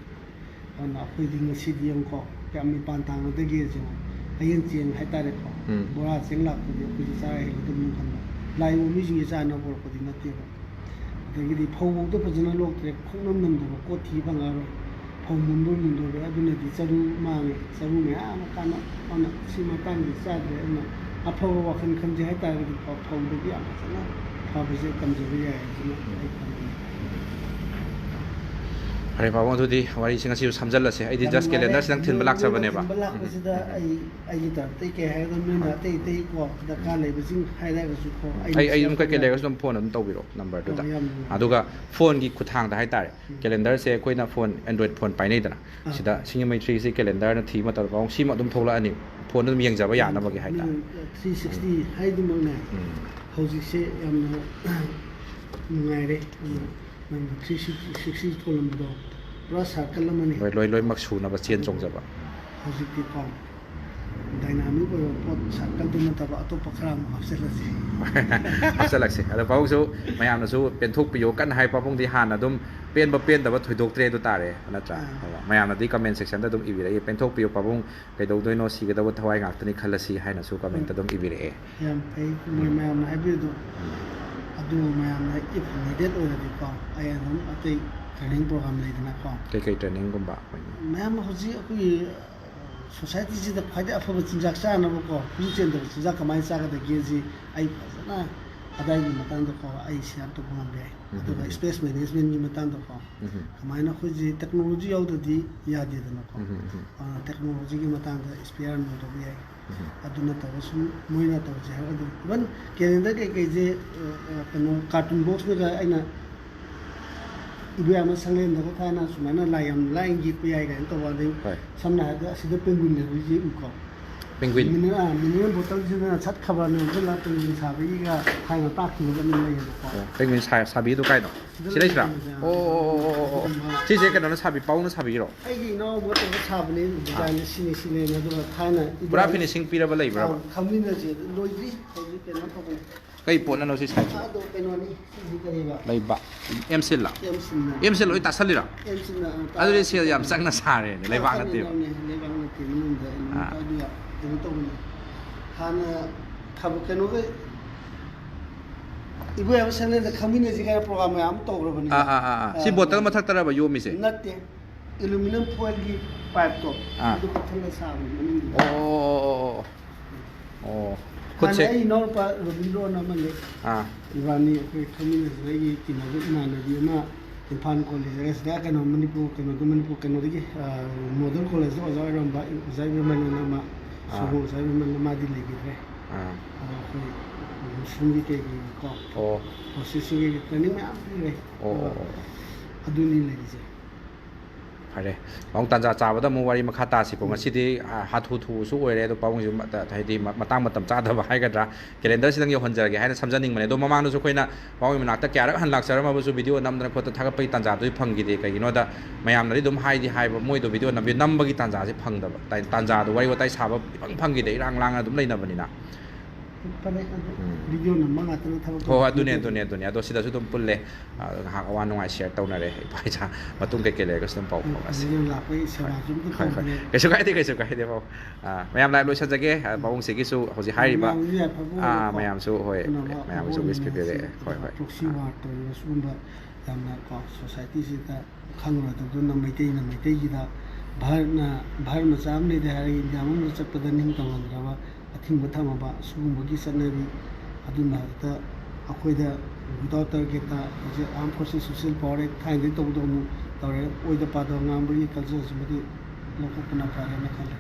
ꯑꯗꯨꯅ ꯑꯩꯈꯣꯏꯗꯤ ꯉꯁꯤꯗꯤ ꯌꯦꯡꯉꯨꯀꯣ, ꯀꯌꯥꯝ ꯃꯤꯄꯥꯟ ꯇꯥꯡꯒꯗꯒꯦ ꯌꯦꯡꯉꯣ꯫ ꯍꯌꯦꯡ ꯆꯦꯡ ꯍꯥꯏꯇꯥꯔꯦꯀꯣ, ꯎꯝ꯫ ꯕꯣꯔꯥ ꯆꯦꯡ ꯂꯥꯛꯄꯗꯤ ꯑꯩꯈꯣꯏꯁꯨ ꯆꯥꯔ ꯍꯤꯡꯒꯗꯕꯅꯤ ꯈꯟꯕ꯫ ꯂꯥꯛꯏꯕ ꯃꯤꯁꯤꯡꯒꯤ ꯆꯥꯅꯕ ꯄꯨꯔꯛꯄꯗꯤ ꯅꯠꯇꯦꯕ꯫ ꯑꯗꯒꯤꯗꯤ ꯐꯧ ꯐꯧꯗ ꯐꯖꯅ ꯂꯣꯛꯇ꯭ꯔꯦ, ꯈꯣꯡꯅꯝ ꯅꯝꯗꯕ ꯀꯣꯠ ꯊꯤ ꯐꯪꯉꯔꯣꯏ꯫ ꯐꯧ ꯃꯨꯟꯕ ꯃꯨꯟꯗꯣꯏꯔꯦ, ꯑꯗꯨꯅꯗꯤ ꯆꯔꯨ ꯃꯥꯡꯉꯦ꯫ ꯆꯔꯨ ꯃꯌꯥꯝ ꯑꯃ ꯀꯥꯟꯅ ꯀꯥꯟꯅ ꯁꯤ ꯃꯇꯥꯡꯗꯤ ꯆꯥꯗ꯭ꯔꯦ꯫ ꯑꯗꯨꯅ ꯑꯐꯕ ꯋꯥꯈꯜ ꯈꯟꯖꯩ ꯍꯥꯏꯇꯥꯔꯒꯗꯤ ꯐ-, ꯐꯧꯗꯒꯤ ꯌꯥꯝ ꯐꯖꯅ ꯐꯕꯁꯦ ꯇꯝꯖꯕ ꯌꯥꯏ ꯍꯥꯏꯁꯤꯅ ꯑꯩ ꯈꯟꯖꯩ꯫ ꯐꯔꯦ ꯄꯥꯕꯨꯡ, ꯑꯗꯨꯗꯤ ꯋꯥꯔꯤꯁꯤ ꯉꯁꯤ ꯁꯝꯖꯜꯂꯁꯦ꯫ ꯑꯩꯗꯤ ꯌꯥꯝ just calendar ꯅꯨꯡꯉꯥꯏꯔꯦ꯫ ꯁꯤꯗꯪ ꯊꯤꯟꯕ ꯅꯣꯏꯅ ꯂꯥꯛꯆꯕꯅꯦꯕ꯫ ꯊꯤꯟꯕ ꯂꯥꯛꯄꯁꯤꯗ ꯑꯩ, ꯑꯩꯒꯤ ꯇꯔꯐꯇꯒꯤ ꯀꯩ ꯍꯥꯏꯒꯗꯕ, ꯅꯣꯏꯅ ꯑꯇꯩ ꯑꯇꯩ ꯀꯣ ꯗꯔꯀꯥꯔ ꯂꯩꯕꯁꯤꯡ ꯍꯥꯏꯔꯒꯁꯨ ꯀꯣ ꯑꯩ, ꯑꯩ ꯑꯗꯨꯝ ꯀꯩ ꯀꯩ ꯂꯩꯔꯒꯁꯨ ꯑꯗꯨꯝ ꯐꯣꯟ ꯑꯗꯨꯝ ꯇꯧꯕꯤꯔꯛꯑꯣ ꯅꯝꯕꯔꯗꯨꯗ꯫ ꯑꯣ, ꯌꯥꯝ ꯅꯨꯡꯉꯥꯏ꯫ ꯑꯗꯨꯒ ꯐꯣꯟꯒꯤ ꯈꯨꯠꯊꯥꯡꯗ ꯍꯥꯏꯇꯥꯔꯦ, calendarꯁꯦ ꯑꯩꯈꯣꯏꯅ ꯐꯣꯟ Android ꯐꯣꯟ ꯄꯥꯏꯅꯩꯗꯅ, ꯑꯥ꯫ ꯁꯤꯗ ꯁꯤꯡꯖꯃꯩ ꯊ꯭ꯔꯤꯁꯤ calendarꯅ ꯊꯤꯕ ꯃꯇꯝꯗ ꯄꯥꯎ ꯁꯤꯃ ꯑꯗꯨꯝ ꯊꯣꯛꯂꯛꯑꯅꯤ, ꯐꯣꯟꯗ ꯑꯗꯨꯝ ꯌꯦꯡꯖꯕ ꯌꯥꯅꯕꯒꯤ ꯍꯥꯏꯇꯥꯔꯦ꯫ ꯊ꯭ꯔꯤ ꯁꯤꯛꯁꯇꯤ ꯍꯥꯏꯗꯨꯃꯛꯅꯦ꯫ ꯎꯝ꯫ ꯍꯧꯖꯤꯛꯁꯦ ꯌꯥꯝꯅ ꯅꯨꯡꯉꯥꯏꯔꯦ꯫ ꯅꯪꯅ ꯊ꯭ꯔꯤ ꯁꯤꯛꯁꯇꯤ ꯊꯣꯛꯂꯝꯕꯗꯣ ꯄꯨꯔꯥ circle ꯑꯃꯅꯤ꯫ ꯂꯣꯏ, ꯂꯣꯏ, ꯂꯣꯏꯅꯃꯛ ꯁꯨꯅꯕ ꯆꯦꯟ ꯆꯣꯡꯖꯕ꯫ ꯍꯧꯖꯤꯛꯇꯤꯀꯣ dynamic ꯑꯣꯏꯕ ꯄꯣꯠ circleꯗꯨ ꯅꯠꯇꯕ ꯑꯇꯣꯞꯄ ꯈꯔ ꯑꯃꯨꯛ ꯍꯥꯞꯆꯤꯜꯂꯁꯤ꯫ ꯍꯥꯞꯆꯤꯜꯂꯛꯁꯦ꯫ ꯑꯗꯣ ꯄꯥꯕꯨꯡꯁꯨ ꯃꯌꯥꯝꯅꯁꯨ ꯄꯦꯟꯊꯣꯛꯄꯤꯌꯣ ꯀꯟꯅ ꯍꯥꯏ꯫ ꯄꯥꯕꯨꯡꯗꯤ ꯍꯥꯟꯅ ꯑꯗꯨꯝ ꯄꯦꯟꯕ ꯄꯦꯟꯗꯕ ꯊꯣꯏꯗꯣꯛꯇ꯭ꯔꯦ ꯑꯗꯨ ꯇꯥꯔꯦ ꯅꯠꯇ꯭ꯔꯥ? ꯑꯥ꯫ ꯑꯗꯣ ꯃꯌꯥꯝꯅꯗꯤ comment sectionꯗ ꯑꯗꯨꯝ ꯏꯕꯤꯔꯛꯏ, "ꯄꯦꯟꯊꯣꯛꯄꯤꯌꯣ ꯄꯥꯕꯨꯡ, ꯀꯩꯗꯧꯗꯣꯏꯅꯣ, ꯁꯤꯒꯗꯧꯕ ꯊꯋꯥꯏ ꯉꯥꯛꯇꯅꯤ ꯈꯜꯂꯁꯤ" ꯍꯥꯏꯅꯁꯨ commentꯇ ꯑꯗꯨꯝ ꯏꯕꯤꯔꯛꯑꯦ꯫ ꯌꯥꯝ ꯐꯩ ꯃꯣꯏ ꯃꯌꯥꯝꯅ ꯍꯥꯏꯕꯤꯔꯤꯗꯣ꯫ ꯑꯗꯨ ꯃꯌꯥꯝꯅ if needed ꯑꯣꯏꯔꯗꯤꯀꯣ ꯑꯩ ꯑꯗꯨꯝ ꯑꯇꯩ training program ꯂꯩꯗꯅꯀꯣ꯫ ꯀꯩꯀꯩ trainingꯒꯨꯝꯕ ꯑꯩꯈꯣꯏꯅ? ꯃꯌꯥꯝ ꯍꯧꯖꯤꯛ ꯑꯩꯈꯣꯏꯒꯤ societyꯁꯤꯗ ꯈ꯭ꯋꯥꯏꯗꯒꯤ ꯑꯐꯕ ꯆꯤꯟꯖꯥꯛ ꯆꯥꯅꯕꯀꯣ, ꯈꯨꯖꯨ ꯆꯦꯟꯗꯕ ꯆꯤꯟꯖꯥꯛ ꯀꯃꯥꯏꯅ ꯆꯥꯒꯗꯒꯦꯁꯤ ꯑꯩ ꯐꯖꯅ ꯑꯗꯥꯏꯒꯤ ꯃꯇꯥꯡꯗꯀꯣ ꯑꯩ share ꯇꯧꯕ ꯉꯝꯕ ꯌꯥꯏ꯫ ꯎꯝ꯫ ꯑꯗꯨꯒ space managementꯀꯤ ꯃꯇꯥꯡꯗꯀꯣ, ꯎꯝ꯫ ꯀꯃꯥꯏꯅ ꯑꯩꯈꯣꯏꯁꯤ technology ꯌꯥꯎꯗ꯭ꯔꯗꯤ ꯌꯥꯗꯦꯗꯅꯀꯣ꯫ ꯎꯝ, ꯎꯝ꯫ ꯑꯗꯨꯅ technologyꯒꯤ ꯃꯇꯥꯡꯗ inspire ꯑꯗꯨꯝ ꯇꯧꯕ ꯌꯥꯏ꯫ ꯎꯝ꯫ ꯑꯗꯨ ꯅꯠꯇꯕ ꯁꯨꯝ ꯃꯣꯏꯅ ꯇꯧꯁꯦ ꯍꯥꯏꯔꯒꯗꯤ even calendar ꯀꯩꯀꯩꯁꯦ, ꯑ, ꯑ, ꯀꯩꯅꯣ cartoon boxꯅꯒ ꯑꯩꯅ ꯏꯕꯣꯌꯥꯏꯃ ꯁꯪꯂꯦꯟꯗꯒ ꯊꯥꯏꯅ ꯁꯨꯃꯥꯏꯅ ꯂꯥꯏ ꯌꯥꯝ line ꯌꯦꯛꯄ ꯌꯥꯏ ꯀꯥꯏꯅ ꯇꯧꯕ꯫ ꯑꯗꯩ ꯍꯣꯏ꯫ ꯁꯝꯅ ꯍꯥꯏꯔꯕꯗ ꯑꯁꯤꯗ penguin ꯂꯩꯕꯁꯦ ꯌꯦꯛꯎꯀꯣ꯫ Penguin꯫ Mineral, ꯑ, mineral bottleꯁꯤꯅ ꯁꯠ ꯈꯕꯔꯅ ꯌꯣꯝꯁꯤꯜꯂꯒ penguin ꯁꯥꯕꯒꯤꯒ ꯊꯥꯏꯅ ꯇꯥꯛꯈꯤꯕꯒ ꯑꯗꯨꯝ ꯂꯩꯌꯦꯕꯀꯣ꯫ ꯑꯣ, penguin ꯁꯥ-, ꯁꯥꯕꯤꯗꯣ ꯀꯥꯏꯅꯣ? ꯁꯤꯗ ꯁꯤ ꯂꯩꯁꯤꯔꯥ? ꯂꯩꯕꯅꯦ꯫ ꯑꯣ, ꯑꯣ, ꯑꯣ, ꯑꯣ, ꯑꯣ, ꯑꯣ꯫ ꯑꯗꯨꯒꯨꯝꯕ꯫ ꯁꯤꯁꯦ ꯀꯩꯅꯣꯅ ꯁꯥꯕꯤ, ꯄꯥꯎꯅ ꯁꯥꯕꯤꯔꯣ? ꯑꯩꯒꯤ ꯏꯅꯥꯎ ꯑꯃ ꯇꯧꯔꯒ ꯁꯥꯕꯅꯦ, designꯁꯦ ꯁꯤꯅꯤ ꯁꯤꯅꯤ ꯑꯗꯨꯒ ꯊꯥꯏꯅ ꯄꯨꯔꯥ finishing ꯄꯤꯔꯕ ꯂꯩꯕ꯭ꯔꯕ? ꯑꯥ, ꯈꯪꯃꯤꯟꯅꯁꯦ꯫ ꯂꯣꯏꯗ꯭ꯔꯤ ꯍꯧꯖꯤꯛ ꯀꯩꯅꯣ ꯇꯧꯕꯅꯤ꯫ ꯀꯩ ꯄꯣꯠꯅꯅꯣ ꯁꯤ ꯁꯥꯏꯁꯦ? ꯑꯗꯣ ꯀꯩꯅꯣꯅꯤ, ꯁꯤꯁꯤ ꯀꯔꯤꯕ? ꯂꯩꯕ꯫ M sealꯂ? M sealꯅ꯫ M seal ꯂꯣꯏ ꯇꯥꯁꯜꯂꯤꯔꯣ? M sealꯅ, ꯑꯥ, ꯑꯗꯨꯗꯤ ꯁꯦꯜ ꯌꯥꯝ ꯆꯪꯅ ꯁꯥꯔꯦꯅꯦ, ꯂꯩꯕꯥꯛ ꯅꯠꯇꯦꯕ꯫ ꯂꯩꯕꯥꯛ ꯅꯠꯇꯦ, ꯃꯅꯨꯡꯗ ꯑꯦꯂꯨꯃꯤꯅꯝ ꯑꯥ꯫ ꯑꯗꯨꯒ ꯀꯩꯅꯣ ꯇꯧꯕꯅꯦ꯫ ꯍꯥꯟꯅ ꯈꯕ-, ꯀꯩꯅꯣꯒ ꯏꯕꯣꯌꯥꯏꯃ ꯁꯅꯦꯜꯗ ꯈꯪꯃꯤꯟꯅꯁꯤ ꯀꯥꯏꯅ ꯄ꯭ꯔꯣꯒ꯭ꯔꯥꯝ ꯃꯌꯥꯝ ꯑꯃ ꯇꯧꯈ꯭ꯔꯕꯅꯤ꯫ ꯑꯥ ꯑꯥ ꯑꯥ ꯑꯥ꯫ ꯁꯤ ꯑꯥ, ꯕꯣꯇꯜ ꯃꯊꯛꯇꯔꯕ ꯌꯣꯝꯃꯤꯁꯦ? ꯅꯠꯇꯦ, ꯑꯦꯂꯨꯃꯤꯅꯝ ꯐꯣꯏꯜꯒꯤ ꯄꯥꯏꯞꯇꯣ ꯑꯥ꯫ ꯑꯗꯨ ꯀꯛꯊꯠꯂ ꯁꯥꯕꯅꯤ ꯃꯅꯨꯡꯗꯨꯗ꯫ ꯑꯣ ꯑꯣ ꯑꯣ ꯑꯣ ꯑꯣ꯫ ꯑꯣ꯫ ꯈꯨꯠꯁꯦ꯫ ꯍꯥꯟꯅ ꯑꯩ ꯏꯅꯥꯎꯅꯨꯄꯥ ꯔꯣꯕꯤꯟꯗ꯭ꯔꯣꯅ ꯑꯃ ꯂꯩ꯫ ꯑꯥ꯫ ꯏꯕꯥꯅꯤ ꯑꯩꯈꯣꯏ ꯈꯪꯃꯤꯟꯅꯁꯤꯗ ꯑꯩꯒꯤ ꯇꯤꯟꯅꯕ ꯏꯃꯥꯟꯅꯕꯤ ꯑꯃ ꯏꯝꯐꯥꯜ ꯀꯣꯂꯦꯖ, ꯑꯁꯤꯗ ꯀꯩꯅꯣ, ꯃꯅꯤꯄꯨꯔ ꯀꯩꯅꯣꯗ, ꯃꯅꯤꯄꯨꯔ ꯀꯩꯅꯣꯗꯒꯤ, ꯑꯥ, ꯃꯣꯗꯦꯜ ꯀꯣꯂꯦꯖꯇ ꯑꯣꯖꯥ ꯑꯣꯏꯔꯝꯕ ꯑꯣꯖꯥ ꯏꯕꯦꯝꯃꯅ ꯑꯃ, ꯑꯥ꯫ ꯁꯣꯃꯣ ꯑꯣꯖꯥ ꯏꯕꯦꯝꯃꯅ, ꯃꯥꯗꯤ ꯂꯩꯈꯤꯗ꯭ꯔꯦ꯫ ꯑꯥ꯫ ꯑꯗꯣ ꯑꯩꯈꯣꯏ ꯃꯨꯁꯂꯤꯝꯒꯤ ꯀꯩꯒꯤꯀꯣ, ꯑꯣ꯫ ꯍꯣꯁꯇꯦꯜꯁꯤꯒꯤ ꯇ꯭ꯔꯦꯅꯤꯡ ꯃꯌꯥꯝ ꯄꯤꯈ꯭ꯔꯦ꯫ ꯑꯣ ꯑꯣ ꯑꯗꯣ ꯑꯣ ꯑꯣ꯫ ꯑꯗꯨꯅꯤ ꯂꯩꯔꯤꯁꯦ꯫ ꯐꯔꯦ꯫ ꯃꯑꯣꯡ ꯇꯥꯟꯖꯥ ꯆꯥꯕꯗ ꯑꯃꯨꯛ ꯋꯥꯔꯤ ꯃꯈꯥ ꯇꯥꯁꯤꯀꯣ꯫ ꯎꯝ꯫ ꯉꯁꯤꯗꯤ, ꯑ, ꯍꯥꯊꯨ ꯊꯨꯁꯨ ꯑꯣꯏꯔꯦ꯫ ꯑꯗꯣ ꯄꯥꯕꯨꯡꯁꯨ ꯃꯇ-, ꯍꯥꯏꯗꯤ ꯃ-, ꯃꯇꯥꯡ ꯃꯇꯝ ꯆꯥꯗꯕ ꯍꯥꯏꯒꯗ꯭ꯔꯥ, ꯀꯦꯂꯦꯟꯗꯔꯁꯤꯗꯪ ꯌꯧꯍꯟꯖꯔꯒꯦ ꯍꯥꯏꯅ ꯁꯝꯖꯅꯤꯡꯕꯅꯦ꯫ ꯑꯗꯣ ꯃꯃꯥꯡꯗꯁꯨ ꯑꯩꯈꯣꯏꯅ ꯄꯥꯕꯨꯡꯒꯤ ꯃꯅꯥꯛꯇ ꯀꯌꯥꯔꯛ ꯍꯟ ꯂꯥꯛꯆꯔꯝꯃꯕꯁꯨ ꯚꯤꯗꯤꯑꯣ ꯅꯝꯗꯅ ꯈꯣꯠꯇꯅ ꯊꯥꯒꯠꯄꯒꯤ ꯇꯥꯟꯖꯥꯗꯨꯗꯤ ꯐꯪꯈꯤꯗꯦ꯫ ꯀꯩꯒꯤꯅꯣꯗ ꯃꯌꯥꯝꯅꯗꯤ ꯑꯗꯨꯝ ꯍꯥꯏꯗꯤ ꯍꯥꯏꯕ, ꯃꯣꯏꯗꯣ ꯚꯤꯗꯤꯑꯣ ꯅꯝꯕꯤ-, ꯅꯝꯕꯒꯤ ꯇꯥꯟꯖꯥꯁꯦ ꯐꯪꯗꯕ꯫ ꯇꯥꯏ-, ꯇꯥꯟꯖꯥꯗꯣ ꯋꯥꯔꯤ ꯋꯥꯇꯥꯏ ꯁꯥꯕ ꯏꯐꯪ ꯐꯪꯈꯤꯗꯦ, ꯏꯔꯥꯡ ꯂꯥꯡꯅ ꯑꯗꯨꯝ ꯂꯩꯅꯕꯅꯤꯅ꯫ ꯐꯔꯦ, ꯑꯗꯨ ꯎꯝ꯫ ꯚꯤꯗꯤꯑꯣ ꯅꯝꯕ ꯉꯥꯛꯇꯅ ꯊꯕꯛ ꯍꯣꯏ ꯍꯣꯏ, ꯇꯧꯕ ꯑꯗꯨꯅꯦ ꯅꯠꯇꯦ꯫ ꯑꯗꯨꯅꯦ ꯑꯗꯨꯅꯦ꯫ ꯑꯗꯣ ꯁꯤꯗꯁꯨ ꯑꯗꯨꯝ ꯄꯨꯜꯂꯦ꯫ ꯑ, ꯉꯥꯏꯍꯥꯛ ꯑꯋꯥ ꯅꯨꯡꯉꯥꯏ ꯁꯤꯌꯔ ꯇꯧꯅꯔꯦ꯫ ꯏꯄꯥ ꯏꯆꯥ ꯃꯇꯨꯡ ꯀꯩꯀꯩ ꯂꯩꯔꯒꯁꯨ ꯑꯗꯨꯝ ꯄꯥꯎ ꯐꯥꯎꯅꯁꯤ꯫ ꯐꯖꯅ ꯂꯥꯛꯄꯒꯤ ꯁꯦꯕꯥꯁꯨ ꯑꯝꯇ ꯍꯣꯏ ꯍꯣꯏ꯫ ꯇꯧꯗ꯭ꯔꯦ꯫ ꯀꯩꯁꯨ ꯀꯥꯏꯗꯦ, ꯀꯩꯁꯨ ꯀꯥꯏꯗꯦ ꯄꯥꯕꯨꯡ꯫ ꯑ, ꯃꯌꯥꯝ ꯂꯥꯏ ꯂꯣꯏꯁꯤꯟꯖꯒꯦ꯫ ꯑ, ꯄꯥꯕꯨꯡꯁꯤꯒꯤꯁꯨ ꯍꯧꯖꯤꯛ ꯍꯥꯏꯔꯤꯕ, ꯃꯌꯥꯝꯒꯤ ꯌꯥꯏꯐꯕ ꯑ, ꯑꯣꯏꯔꯣꯀꯣ꯫ ꯃꯌꯥꯝꯁꯨ, ꯍꯣꯏ, ꯑꯗꯨꯅ ꯃꯌꯥꯝꯒꯤꯁꯨ ꯑꯍꯣꯡꯕ wish ꯄꯤꯕꯤꯔꯛꯑꯦ꯫ ꯃꯌꯥꯝꯁꯦ ꯍꯣꯏ ꯍꯣꯏ꯫ proxy war ꯇꯧꯔꯤꯕ ꯁꯤꯒꯨꯝꯕ ꯌꯥꯝꯅ ꯀꯣ, ꯁꯣꯁꯥꯏꯇꯤꯁꯤꯗ ꯈꯪꯉꯔꯣꯏꯗꯕꯗꯨꯅ ꯃꯩꯇꯩꯅ ꯃꯩꯇꯩꯒꯤꯗ, ꯚꯥꯔꯠꯅ, ꯚꯥꯔꯠ ꯃꯆꯥ ꯑꯃ ꯂꯩꯔꯦ ꯍꯥꯏꯔꯒ ꯏꯟꯗꯤꯌꯥ ꯃꯅꯨꯡꯗ ꯆꯠꯄꯗ ꯅꯤꯡ ꯇꯝꯍꯟꯗ꯭ꯔꯕ, ꯑꯊꯤꯡꯕ ꯊꯝꯃꯕ ꯁꯤꯒꯨꯝꯕꯒꯤ ꯆꯠꯅꯕꯤ ꯑꯗꯨ ꯃꯔꯛꯇ ꯑꯩꯈꯣꯏꯗ without target ꯇ ꯍꯧꯖꯤꯛ Armed Forces Special Power Act ꯊꯥꯏꯅꯗꯒꯤ ꯇꯧꯕꯗꯣ ꯑꯃꯨꯛ ꯇꯧꯔꯦ꯫ ꯑꯣꯏꯗ ꯄꯥꯗꯕ ꯉꯥꯡꯕꯒꯤ culture ꯁꯤꯃꯗꯤ ꯂꯧꯊꯣꯛꯄꯅ ꯐꯔꯦꯅ ꯈꯜꯂꯦ꯫